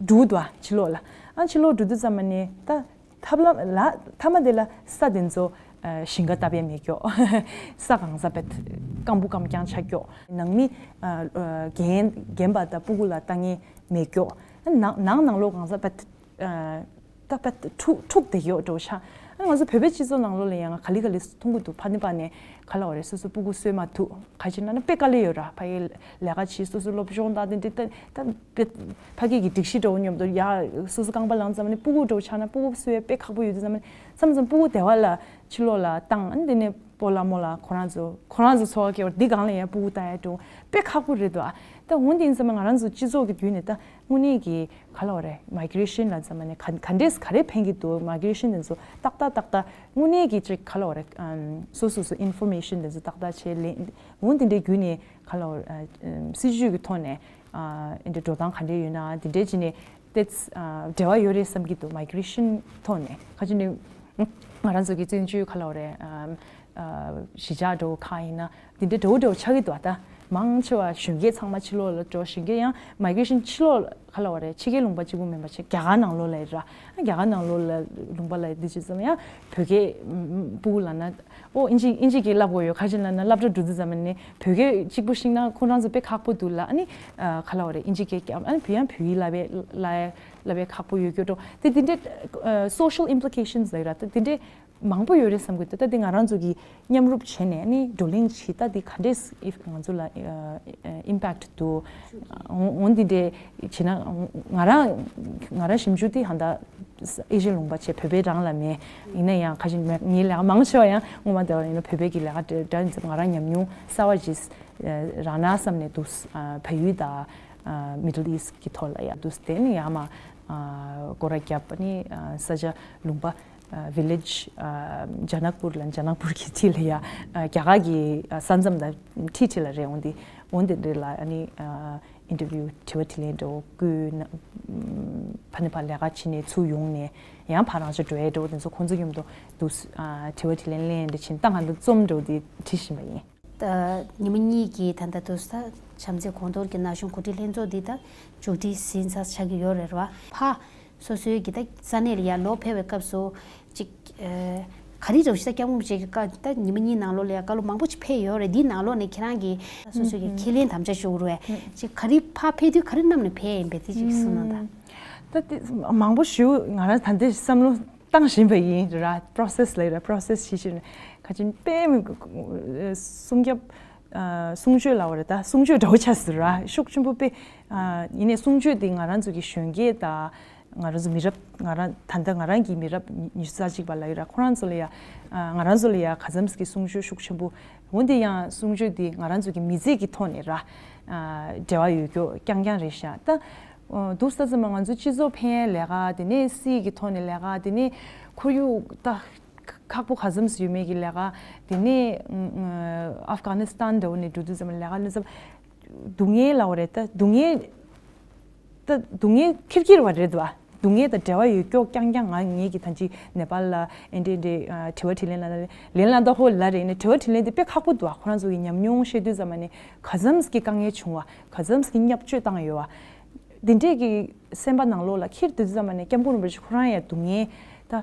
འགྲོ་འདུག་ཨ་ཕྱི་ལོགས་ལ། ཨ་ཕྱི་ལོགས་འགྲོ་དུས་ཙམ་པ་ནས་ད་ཐབས་ལམ་ལ་མཐའ་མ་དེ་ལ་ས་དེ་ཚོ་ཨ་ཞིང་ཁ་བཏབ་ཡས་མེད་སྐྱོ། ས་གང་ས་བེད་སྐམ་པོ་སྐམ་རྐྱང་ཆགས་སྐྱོ། ནང་མི་ཨ་ཨ་རྒན་རྒན་པ་དང་སྤུ་གུ་ལ་ལྟ་མཁན་མེད་སྐྱོ། ནང་ནང་ནང་ལོགས་གང་ས་བེད་ཨ་ད་ད་འཁྲུག་འཁྲུག་བསྡད་ཡོད་འགྲོ་ཤག་ཨ་ང་ཚོ་བོད་པའི་སྤྱི་ཚོགས་ནང་ལོགས་ལ་ཡང་ང་ག་ལེ་ག་ལེ་མཐོང་གི་འདུག་ཕ་ནི་པ་ནས་ག་ལབ་དགོས་རེད། སོ་སོ་སྤུ་གུ་གསོས་མ་ཐུབ། ག་ཅི་ན་ན་དཔེ་དཀའ་ལས་ཡོད་ར། ཕ་གི་ལས་ཀ་བྱེད། སོ་སོ་སློབ་སྦྱོང་དང་དེ་འདྲ་ད་ད་དཔེ་ཕ་གི་གི་སྒྲིག་གཞི་འདྲ་བོ་མཉམ་དུ་ཡ་སོ་སོ་རྐང་པ་ལངས་ཙམ་ནས་སྤུ་གུ་འདྲ་བོ་ཆགས་ན་སྤུ་གུ་གསོ་ཡ་དཔེ་ཁག་པོ་ཡོད་དུས་ཙམ་ནས་མཚམས་མཚམས་སྤུ་གུ་དེ་བ་ལ་ཕྱི་ལོགས་ལ་བཏང་། ཨ་ནི་དེ་ནས་སྤོ་ལགས་རྨོ་ལགས་ཁོ་རང་ཚོ་ཁོ་རང་ཚོ་འཚོ་བ་སྐྱེལ་བར་འདི་སྒང་ལ་ཡང་སྤུ་གུ་ལྟ་ཡ་འགྲོ་དཔེ་ཁག་པོ་རེད་འདུག་ཨ་ད་འོན་ཏེ་ཡིན་ཙམ་ང་རང་ཚོ་སྤྱི་ཚོགས་ཀྱི་བརྒྱུད་ནས་ད་དངོས་གནས་ཀྱི་ག་ལབ་དགོས་རེད། མའི་གྷི་རེ་ཤན་ལབ་ཙམ་ནས་ག་ག་འདྲས་ག་རེ་ཕན་གྱི་འདུག་མའི་གྷི་རེ་ཤན་དེ་ཚོ་ཏག་ཏག་ཏག་ཏག་དངོས་གནས་ཀྱི་ཅིག་ག་ལབ་དགོས་རེད། ཨམ་སོ་སོ་སོ་ཨིན་ཕོར་མེ་ཤན་དེ་ཚོ་ཏག་ཏག་བྱས་ལེན། འོན་ཏེ་འདྲའི་བརྒྱུད་ནས་ག་ལབ་དགོས་རེད། ཨ་ཨམ་སྲིད་ཇུས་ཀྱི་ཐོག་ནས་ཨ་འདི་འགྲོ་སྟངས་ག་འདྲས་ཡོད་ན་དེ་འདྲས་བྱས་ནས་ཏེ་ཨ་འབྲེལ་བ་ཡོད་རེད་བསམ་གྱི་འདུག་མའི་གྷི་རེ་ཤན་ཐོག་ནས་ག་ཅི་ནས་ང་རང་ཚོ་གི་བཙན་བྱོལ་ག་ལབ་དགོས་རེད། ཨམ་ཨ་གཞིས་ཆགས་འདྲ་བོ་ཁག་ཡིན་ན་འདི་འདྲའི་འདྲ་བོ་འདྲ་བོ་ཆགས་ཀྱི་འདུག་ད་མང་ཆེ་བ་གཞོན་སྐྱེས་ཚང་མ་ཕྱི་ལོགས་ལ་འགྲོ། གཞོན་སྐྱེས་ཡང་མའི་གྷི་རེ་ཤན་ཕྱི་ལོགས་ག་ལབ་དགོས་རེད། ཕྱི་རྒྱལ་ལུང་པ་གཅིག་པུ་མིན་པ་ཆེ་རྒྱ་གར་ནང་ལོགས་ལ་ཡིན་ར། རྒྱ་གར་ནང་ལོགས་ལ་ལུང་པ་ལ་འདི་བྱེད་ཙམ་ཡང་བོད་སྐད་སྤུ་གུ་ལབ་ན་ཨོ་ཨིན་ཇི་ཨིན་ཇི་སྐད་བསླབ་དགོས་ཡོད། ག་ཅི་ལབ་ན་སློབ་གྲྭ་འགྲོ་དུས་ཙམ་ནས་བོད་སྐད་གཅིག་པུ་ཤེས་ན་ཁོང་རང་ཚོ་དཔེ་ཁག་པོ་འདུག་ལ། ཨ་ནི་ཨ་ག་ལབ་དགོས་རེད། ཨིན་ཇི་སྐད་རྒྱབ། ཨ་ནི་བོད་ཡང་བོད་ཡིག་བསླབ་པའི་བསླབ་པའི་ཁག་པོ་ཡོད་སྐྱོ་འགྲོ། དེ་དེ་འདྲའི་ཨ་སོ་ཤལ་ཨིམ་པི་ལི་ཀེ་ཤན་སི་ལབ་ཡོད་ར། དེ་དེ་འདྲའི་མང་པོ་ཡོད་རེད་བསམ་གྱི་འདུག་ད་ལྟ་དེ་ང་རང་ཚོ་གིས་མཉམ་རུབ་བྱས་ནས་ནི་བགྲོ་གླེང་བྱེད། ད་དེ་ག་འདྲས་ང་ཚོ་ལ་ཨིམ་པེག་ཊི་འདུག་འོ་འདི་འདྲས་བྱས་ན་ང་རང་ང་རང་ཞིབ་འཇུག་དེ་ཧ་ད་ཨེ་ཤི་ཡ་ལུང་པ་བྱས་བོད་པའི་རང་ལ་མེད། ཡིན་ན་ཡང་ཁ་ཤས་ངའི་ལས་ཀ་མང་ཆེ་བ་ཡང་སྔོན་མ་དེ་བ་ཡིན་ན་བོད་པའི་གི་ལས་ཀ་འདྲ་འདྲ་ཡིན་ཙང་ང་རང་ཉམས་མྱོང་གསར་བ་ཅིག་རག་ན་བསམ་ནས་འདུག་བལ་ཡུལ་དང་མི་ཌལ་ཨི་སི་ཊི་གི་ཐོག་ལ་ཡང་འདུག་དེ་ནི་ཡང་མ་སྒོ་ར་རྒྱབ་ནི་ས་ཆ་ལུང་པ། ཝི་ལེཇ་ཇ་ནག་པུར་ལ། ཇ་ནག་པུར་གྱི་འཁྲིས་ལ་ཡ་རྒྱ་གར་གྱི་ས་མཚམས་དང་འཁྲིས་འཁྲིས་ལ་རེད། འོན་ཏེ་འོན་ཏེ་འདི་ལ་ཨ་ནི་ཨིན་ཊར་བིའུ་དྲི་བ་དྲིས་ལན་འདྲ་བོ་བསྐུལ་ན། ཕ་ནི་ཕ་ལས་ཀ་བྱེད་ནས་ཚུར་ཡོང་ནས་ཡང་ཕ་རང་ཅག་འགྲོ་ཡས་འདྲ་བོ་དེ་ཚོ་ཁོང་ཚོ་མཉམ་དུ་འདུག་དྲི་བ་དྲིས་ལན་ལེན་འདྲ་བྱེད་ད་ང་ཚོ་རྩོམ་འདྲ་བོ་དེ་བྲིས་བཞིན་པ་ཡིན། ད་ཉི་མ་གཉིས་ཀྱི་ད་ལྟ་དུ་ས་བྱམས་བརྩེ་གོང་མཐོར་གྱི་ན་གཞོན་གོ་སྒྲིག་ལྷན་ཚོགས་འདི་ད་མཇུག་སྒྲིལ་ཟིན་ཚར་ཆགས་ཀྱི་ཡོད་རེད་བ། ཕ་སོ་སོའི་གི་ད་ས་གནས་ལ་ཡར་ལོག་ཕེབས་པའི་སྐབས་སུ་ཅིག་ཨ་ག་རེ་འདྲ་བོ་ཞིག་ད་སྐྱབས་མགོན་རིན་པོ་ཆེ་གི་བཀའ་ད་ཉི་མ་གཉིས་ནང་ལོགས་ལ་ཡ་བཀའ་སློབ་མང་པོ་ཅིག་ཕེབས་ཡོད་རེད། འདིའི་ནང་ལོགས་ནས་ཁྱེད་རང་གི་སོ་སོའི་གི་ཁས་ལེན་དམ་བཅའ་ཞུ་དགོས་རེད། ཅིག་ག་རེ་ཕ་ཕེབས་དུས་ག་རེ་བསྣམས་ནས་ཕེབས་ཡིན་པས་དེ་ཅིག་གསུངས་གནང་དང་། ད་དེ་མང་པོ་ཞུ་ང་རང་ད་ལྟའི་བསམ་བློ་བཏང་བཞིན་པ་ཡིན་ར། པོ་རོ་སེ་སི་ལ་ཡིན་ར། པོ་རོ་སེ་སི་བྱེད་བཞིན་ཁ་ཅིག་དཔེ་མི་སྲུང་སྐྱོབ་ཨ་གསུང་ཆོས་ལབ་པ་རེད། ད་གསུང་ཆོས་འདྲ་བོ་ཆགས་ཟེར་ར། ཤུགས་ཆེན་པོ་དཔེ་ཨ་ཡིན་ནའི་གསུང་ཆོས་དེ་ང་རང་ཚོ་གི་གཞོན་སྐྱེས་དང་ང་རང་ཚོ་མི་རབས་ང་རང་ད་ལྟ་ང་རང་གི་མི་རབས་ཉི་ཤུ་རྩ་གཅིག་པ་ལབ་ཡོད་ར། ཁོ་རང་ཚོ་ལ་ཡ་ཨ་ང་རང་ཚོ་ལ་ཡ་ག་ཙམ་གྱི་གསུང་ཆོས་ཤུགས་ཆེན་པོ། འོན་ཏེ་ཡང་གསུང་ཆོས་དེ་ང་རང་ཚོ་གི་མི་ཚེ་གི་ཐོག་ནས་ར་ཨ་འབྲེལ་བ་ཡོད་རྒྱུ་རྐྱང་རྐྱང་རེད་ཤག་ད་འདུག་ས་ཙམ་ང་ཚོ་སྤྱི་ཚོགས་ཕན་ལས་ཀ་དེ་ནས་སྲིད་ཀྱི་ཐོག་ནས་ལས་ཀ་དེ་ནས་ཁོར་ཡུག་ད། ཁག་པོ་ག་ཙམ་ཞིག་ཡོད་མེད་ཀྱི་ལས་ཀ། དེ་ནས་ཨ་ཨ་ཧྥ་གྷ་ནི་སི་ཐན་འདྲ་བོ་ནས་འགྲོ་དུས་ཙམ་ལས་ཀ་ནི་ཙམ་སྡུག་བསྔལ་ལབ་པ་རེད། ད་སྡུག་བསྔལ། ད་སྡུག་བསྔལ་ཁེར་ཁེར་བ་རེད་བ། སྡུག་བསྔལ་དང་འབྲེལ་བ་ཡོད་ཀྱོག་རྐྱང་རྐྱང་། ང་ངེད་ཀྱི་ད་ཅི་ནེ་པཱལ་ལ་ཨེ་འདྲས་འདྲས་ཨ་དྲི་བ་དྲིས་ལན་ལ་ལན་ལ་ད་ཧོ་ལ་རེད་ནས་དྲི་བ་དྲིས་ལན་དེ་དཔེ་ཁག་པོ་འདུག་ཁོ་རང་ཚོ་གི་ཉམས་མྱོང་བཤད་དུས་ཙམ་པ་ནས་ག་ཙམ་གྱི་དཀའ་ངལ་བྱུང་བ། ག་ཙམ་གྱི་བརྙས་བཅོས་བཏང་ཡོད་བ། དེ་འདྲས་ཀྱི་སེམས་པ་ནང་ལོགས་ལ་འཁྱེར་དུས་ཙམ་པ་ནས་སྐྱབས་མགོན་རིན་པོ་ཆེ་ཁོ་རང་ཡང་སྡུག་བསྔལ། ད་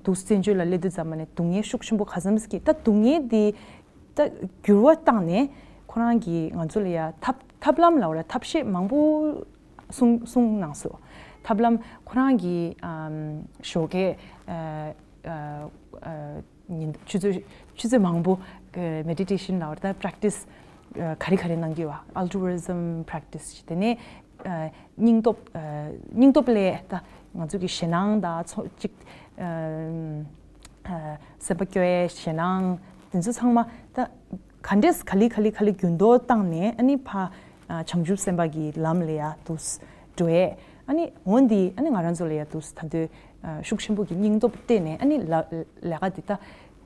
འདུག་བཙན་བྱོལ་ལ་སླེབས་དུས་ཙམ་པ་ནས་སྡུག་བསྔལ་ཤུགས་ཆེན་པོ་ག་ཙམ་གྱི། ད་སྡུག་བསྔལ་དེ་ད་འགྱུར་བ་བཏང་ནས་ཁོ་རང་གིས་ང་ཚོ་ལ་ཡ་ཐབས་ཐབས་ལམ་ལབ་པ་རེད། ཐབས་ཤེས་མང་པོ་གསུངས་གསུངས་གནང་སོང་། ཐབས་ལམ་ཁོ་རང་གིས་ཨམ་ཞོགས་ཀས་ཨ་ཨ་ཨ་ཉིན་ཆུ་ཚོད་ཆུ་ཚོད་མང་པོ་མེ་ཌི་ཊེ་ཤན་ལབ་པ་རེད། ད་པྲེག་ཊི་སི་ག་རེ་ག་རེ་གནང་གི་ཡོད་པ། ཨལ་ཊུ་རི་ཛམ་པྲེག་ཊི་སི་བྱས། དེ་ནས་ཨ་སྙིང་སྟོབས་ཨ་སྙིང་སྟོབས་སླེབས། ད་ང་ཚོ་གི་ཞེད་སྣང་དང་ཚོ་གཅིག་ཨ་ཨ་སེམས་པ་སྐྱོ་བའི་ཞེད་སྣང་དེ་ཚོ་ཚང་མ་ད་ག་འདྲས་ག་ལེ་ག་ལེ་ག་ལེ་འགྱུར་ལྡོག་བཏང་ནས་ཨ་ནི་ཕ་ཨ་བྱང་ཆུབ་སེམས་དཔའ་གི་ལམ་ལ་ཡ་འདུག་འགྲོ་ཡས། ཨ་ནི་འོན་ཏེ་ཨ་ནི་ང་རང་ཚོ་ལ་ཡ་འདུག་ད་དུང་ཨ་ཤུགས་ཆེན་པོ་གི་སྙིང་སྟོབས་བསྟན་ནས་ཨ་ནི་ལ་ལས་ཀ་འདི་ད།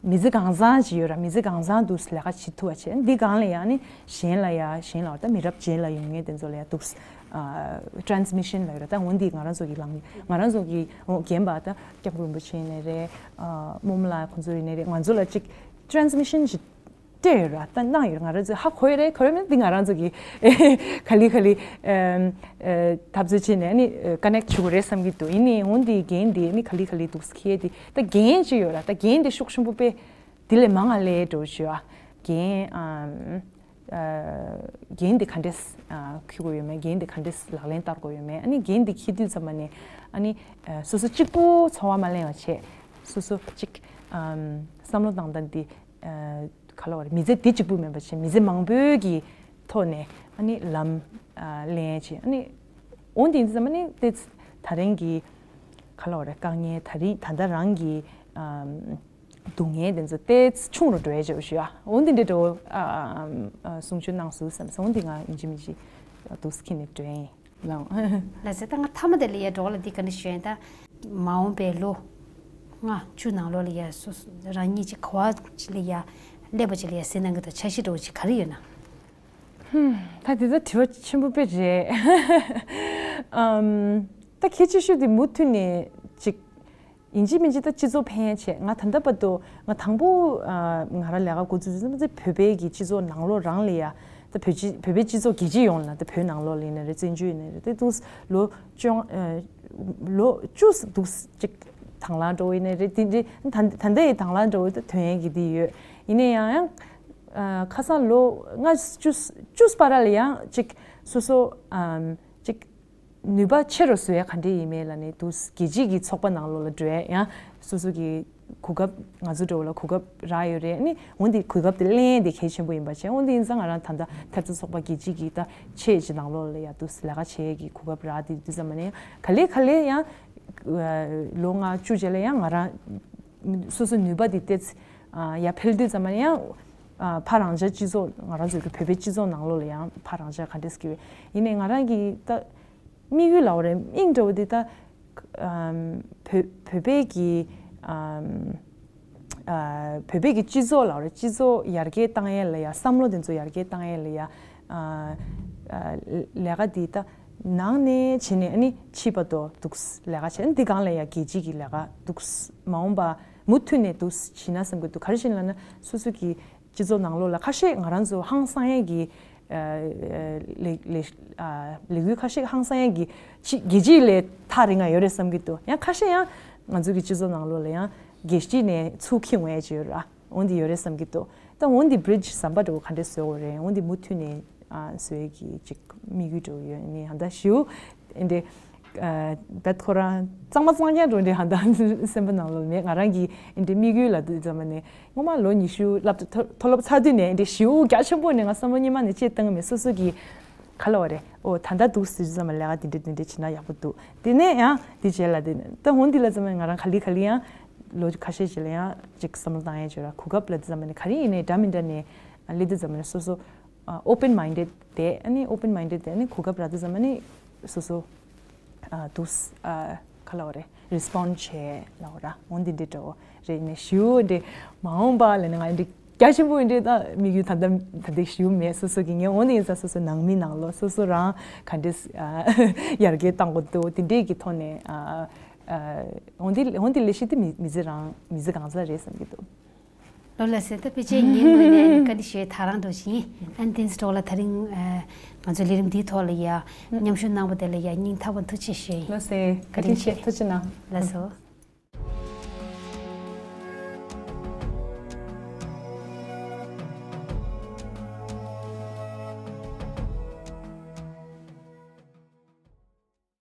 མི་ཚེ་གང་བཟང་ཅིག་ཡོད་ར། མི་ཚེ་གང་བཟང་འདུག་ལས་ཀ་བྱེད་ཐུབ་པ་བྱས། འདི་སྒང་ལ་ཡང་ནི་གཞན་ལ་ཡ་གཞན་ལ་ད་མི་རབས་རྗེས་ལ་ཡོང་མཁན་དེ་ཚོ་ལ་ཡ་འདུག་ཨ་ཊེ་རན་སི་མི་ཤན་ལ་ཡོད་ར། ད་འོ་འདི་ང་རང་ཚོ་གི་ལམ། ང་རང་ཚོ་གི་འོ་རྒན་པ་ད་སྐྱབས་མགོན་རིན་པོ་ཆེ་ཡིན་ནའི་རེད། ཨ་རྨོ་མོ་ལགས་ཁོང་ཚོ་ཡིན་ནའི་རེད། ང་ཚོ་ལ་ཅིག་ཊེ་རན་སི་མི་ཤན་ཅིག་སྤྲད་ཡོད་ར། ད་གནང་ཡོད་ར། ང་རང་ཚོས་ཧ་གོ་ཡོད་རེད། གོ་ཡོད་མེད་འདི་ང་རང་ཚོ་གི་ག་ལེ་ག་ལེ་ཨམ་ཨ་འཐབ་རྩོད་བྱས་ནས་ནི་ཀ་ནེག་བྱེད་དགོས་རེད་བསམ་གྱི་འདུག་ཡིན་ནའི་འོ་འདི་འགན་འདི་ནི་ག་ལེ་ག་ལེ་འདུག་ཁྱེད་དེ་ད་འགན་ཅིག་ཡོད་ར། ད་འགན་འདི་ཤུགས་ཆེན་པོ་དཔེ་དེ་ལས་མང་ང་ལས་འགྲོ་བྱོས་ཨ། འགན་ཨམ་ཨ་འགན་འདི་ག་འདྲས་ཨ་འཁྱེར་དགོས་ཡོད་མེད། འགན་འདི་ག་འདྲས་ལག་ལེན་བསྟར་དགོས་ཡོད་མེད། ཨ་ནི་འགན་འདི་འཁྱེར་དུས་ཙམ་པ་ནས་ཨ་ནི་ཨ་སོ་སོ་གཅིག་པུ་འཚོ་བ་མ་གླེང་བ་བྱས། སོ་སོ་གཅིག་ཨམ་བསམ་བློ་བཏང་སྟངས་འདི་ཨ་ག་ལ་བ་རེད། མི་ཚེ་འདི་གཅིག་པུ་མིན་པ་བྱས། མི་ཚེ་མང་པོའི་གི་ཐོག་ནས་ཨ་ནི་ལམ་ཨ་ལེན་བྱས། ཨ་ནི་འོ་འདི་ཙམ་ཨ་ནི་ཏེ་ད་རིང་གི་ག་ལ་བ་རེད། དཀའ་ངལ་ད་རིང་ད་ལྟ་རང་གི་ཨམ་སྡུག་བསྔལ་དེ་ཚོ་ཏེ་ཆུང་རུ་འགྲོ་ཡ་བྱེད་ཞུ་ཡ། འོ་འདི་འདྲ་འགྲོ་ཨ་ཨམ་ཨ་གསུང་ཆོས་གནང་སོང་བསམ་སོང་། འོ་འདི་ང་ཡིན་གཅིག་མིན་གཅིག་འདུག་སེ་འཁྱེར་ནས་འགྲོ་ཡིན། ལགས། ལགས་སེ། ད་ང་མཐའ་མ་དེ་ལ་ཡ་འགྲོ་ལ་འདི་ག་ནས་ཞུ་ཡིན། ད་མ་འོངས་པའི་ལོ་ལྔ་བཅུ་ནང་ལོགས་ལ་ཡ་སོ་སོ་རང་ཉིད་ཅིག་ག་བ་ཅིག་ལ་ཡ་སླེབས་པ་ཅིག་ལ་ཡ་ཟིན་གནང་གི་འདུག་འཆར་གཞི་འདྲ་བོ་ཅིག་ག་རེ་ཡོད་ན། ཧུམ། ད་དེ་ད་དྲི་བ་ཆེན་པོ་དཔེ་རེད། ཨམ། ད་གལ་ཆེ་ཤོས་དེ་མུ་མཐུད་ནས་ཅིག་ཡིན་གཅིག་མིན་གཅིག་ད་སྤྱི་ཚོགས་ཕན་ཆེད། ང་ད་ལྟ་བར་དུ་ང་དང་པོ་ཨ་ང་རང་ལས་ཀ་འགོ་བཙུགས་དུས་ཙམ་པ་བོད་པའི་གི་སྤྱི་ཚོགས་ནང་ལོགས་རང་ལ་ཡ། ད་བོད་སྤྱི་བོད་པའི་སྤྱི་ཚོགས་རྒྱལ་སྤྱི་ཡོངས་ལ། ད་བོད་ནང་ལོགས་ལ་ཡིན་ན་རེད། བཙན་བྱོལ་ཡིན་ན་རེད། དེ་འདུག་ལོ་བཅོ་ལྔ་ཨ་ལོ་བཅུ་འདུག་ཅིག་དང་བླངས་འགྲོ་བ་ཡིན་ན་རེད། དེ་འདྲའི་ད་ད་ལྟ་ཡི་དང་བླངས་འགྲོ་བའི་ད་དོན་ཡན་གྱི་དེ་ཡོད། ཡིན་ན་ཡང་ཡང་ཨ་ཁ་སང་ལོ་ལྔ་བཅུ་བཅུ་བར་ལ་ཡང་ཅིག་སོ་སོ་ཨམ་ཅིག་ནུས་པ་ཆེ་རུ་བཟོ་ཡ་ག་འདྲས་ཡིན་མིན་ལབ་ནས་འདུག་རྒྱལ་སྤྱིའི་གི་ཚོགས་པ་ནང་ལོགས་ལ་འགྲོ་ཡ་ཡང་སོ་སོ་གི་གོ་སྐབས། ང་ཚོ་འདྲ་བོ་ལ་གོ་སྐབས་རག་ཡོད་རེད། ཨ་ནི་འོན་ཏེ་གོ་སྐབས་དེ་ལེན་ཡ་དེ་གལ་ཆེན་པོ་ཡིན་པ་བྱས། འོན་ཏེ་ཡིན་ཙང་ང་རང་ད་ལྟ་འཐབ་རྩོད་ཚོགས་པ་རྒྱལ་སྤྱིའི་གི་ད་ཆེད་ཀྱི་ནང་ལོགས་ལ་ཡ་འདུག་ལས་ཀ་བྱེད་ཡ་གི་གོ་སྐབས་རག་དེ་དུས་ཙམ་པ་ནས་ག་ལེ་ག་ལེ་ཡང་ལོ་ལྔ་བཅུ་རྗེས་ལ་ཡང་ང་རང་སོ་སོ་ནུས་པ་དེ་ཏོག་ཙམ་ཡར་འཕེལ་དུས་ཙམ་པ་ནས་ཡང་ཕར་རང་འཇགས་སྤྱི་ཚོགས། ང་རང་ཚོའི་གི་བོད་པའི་སྤྱི་ཚོགས་ནང་ལོགས་ལ་ཡང་ཕར་རང་འཇགས་ག་འདྲས་སྐྱེ་བས། ཡིན་ནའི་ང་རང་གི་ད་དམིགས་ཡུལ་ལབ་པ་རེད། དམིགས་འདྲ་བོ་འདི་ད་ཨམ་བོད་བོད་པའི་གི་ཨམ་ཨ་བོད་པའི་གི་སྤྱི་ཚོགས་ལབ་པ་རེད། སྤྱི་ཚོགས་ཡར་རྒྱས་བཏང་ཡས་ལ་ཡ། བསམ་བློ་དེ་ཚོ་ཡར་རྒྱས་བཏང་ཡས་ལ་ཡ། ཨ་ཨ་ལས་ཀ་འདི་ད་ནང་ནས་བྱས་ནས་ཨ་ནི་ཕྱི་བར་དུ་འདུག་ལས་ཀ་བྱས། ཨ་ནི་འདི་སྒང་ལ་ཡ་རྒྱལ་སྤྱིའི་གི་ལས་ཀ་འདུག་མ་འོངས་པ་མུ་མཐུད་ནས་འདུག་བྱེད་ན་བསམ་གྱི་འདུག་ག་རེ་བྱས་ནས་ལབ་ན་སོ་སོ་གི་སྤྱི་ཚོགས་ནང་ལོགས་ལ་ཁ་ཤས་ང་རང་ཚོ་ཧང་སང་ཡས་ཀྱི་ཨ་ལས་ལས་ཨ་ལས་འགུལ་ཁ་ཤས་ཧང་སང་ཡས་ཀྱི་ཕྱི་རྒྱལ་སྤྱིའི་ལས་ཐག་རིང་ང་ཡོད་རེད་བསམ་གྱི་འདུག་ཡང་ཁ་ཤས་ཡང་ང་ཚོ་གི་སྤྱི་ཚོགས་ནང་ལོགས་ལ་ཡང་རྒྱལ་སྤྱི་ནས་ཚུར་འཁྱེར་འོང་ཡས་ཅིག་ཡོད་རེད། འོ་འདི་ཡོད་རེད་བསམ་གྱི་འདུག་ད་འོ་འདི་བྷི་རིཇ་ཟམ་པ་འདྲ་བོ་ག་འདྲས་བཟོ་དགོས་རེད། འོ་འདི་མུ་མཐུད་ནས་ཨ་བཟོ་ཡས་ཀྱི་ཅིག་དམིགས་ཡུལ་འདྲ་བོ་ཡོད། ནི་ཧ་ད་ཞུ་འདི་བད་ཁོ་རང་གཙང་མ་གཙང་རྐྱང་འགྲོ་འདྲ་ཧ་ད་སེམས་པ་ནང་ལོགས་མེད། ང་རང་གི་འདི་དམིགས་ཡུལ་ལ་དུས་ཙམ་པ་ནས་སྔོན་མ་ལོ་ཉི་ཤུ་སློབ་མཐོ་སློབ་ཚར་དུས་ནས་འདི་ཞུ་རྒྱ་ཆེན་པོ་ནས་ང་བསམ་བློ་སྙིང་མ་ནས་ཅིག་བཏང་མེད། སོ་སོ་གི་ག་ལ་བ་རེད། ཨོ་ད་ལྟ་འདུག་ཟེར་དུས་ཙམ་པ་ལས་ཀ་འདི་འདྲ་འདི་འདྲ་བྱེད་ན་ཡག་པོ་འདུག་དེ་ནས་ཡང་འདི་བྱས་ལ་དེ་ནས་ད་འོ་འདི་ལ་ཙམ་པ་ང་རང་ག་ལེ་ག་ལེ་ཡང་ལོ་ཁ་ཤས་ཤིག་ལ་ཡང་ཅིག་བསམ་བློ་བཏང་ཡས་བྱོས་ར། གོ་སྐབས་ལ་དུས་ཙམ་པ་ནས་ག་རེ་ཡིན་ནའི་འདྲ་མི་འདྲ་ནས་སླེབས་དུས་ཙམ་པ་ནས་སོ་སོ་ཨ་open minded དེ། ཨ་ནི་open minded དེ་ཨ་ནི་གོ་སྐབས་རག་དུས་ཙམ་པ་ནི་སོ་སོ་ཨ་འདུག་ཨ་ ག་ལབ་རེད། རི་སི་པོན་ཌི་བྱས་ལབ་ར། འོ་འདི་འདྲ་འདྲ་བོ་རེད། ནས་ཞུ་འདྲ་མ་འོངས་པ་ལ་ནི་ང་འདྲ་རྒྱ་ཆེན་པོ་འདྲ་ད་དམིགས་ཡུལ་ད་ལྟ་ད་ལྟ་ཞུ་མེད། སོ་སོ་གི་ངས་འོ་འདི་ཡིན་ས་སོ་སོ་ནང་མི་ནང་ལོགས་སོ་སོ་རང་ག་འདྲས་ཡར་རྒྱས་གཏང་དགོས་འདུག་དེ་འདྲས་ཀྱི་ཐོག་ནས་འོ་འདི་འོ་འདི་ལས་གཞི་དེ་མི་མི་ཚེ་རང་མི་ཚེ་གང་ཟག་རེད་བསམ་གྱི་འདུག་ལོ་ལགས་སེ། ད་ཕལ་ཆེར་ངའི་ངོས་ནས་ནི་བཀའ་འདྲི་ཞུ་ཡས་ད་རང་འགྲོ་བཞིན་ཡིན། ཨན་དེ་འདྲ་ལ་དེ་རིང་ཨ་ང་ཚོའི་ལས་རིམ་འདིའི་ཐོག་ལ་ཡ་མཉམ་ཞུགས་གནང་བ་དེ་ལ་ཡ་སྙིང་ཐག་པ་ཐུགས་རྗེ་ཆེ་ཞུ་ཡིན། ལགས་སེ། བཀའ་དྲིན་ཆེ། ཐུགས་རྗེ་གནང་། ལགས་སོ།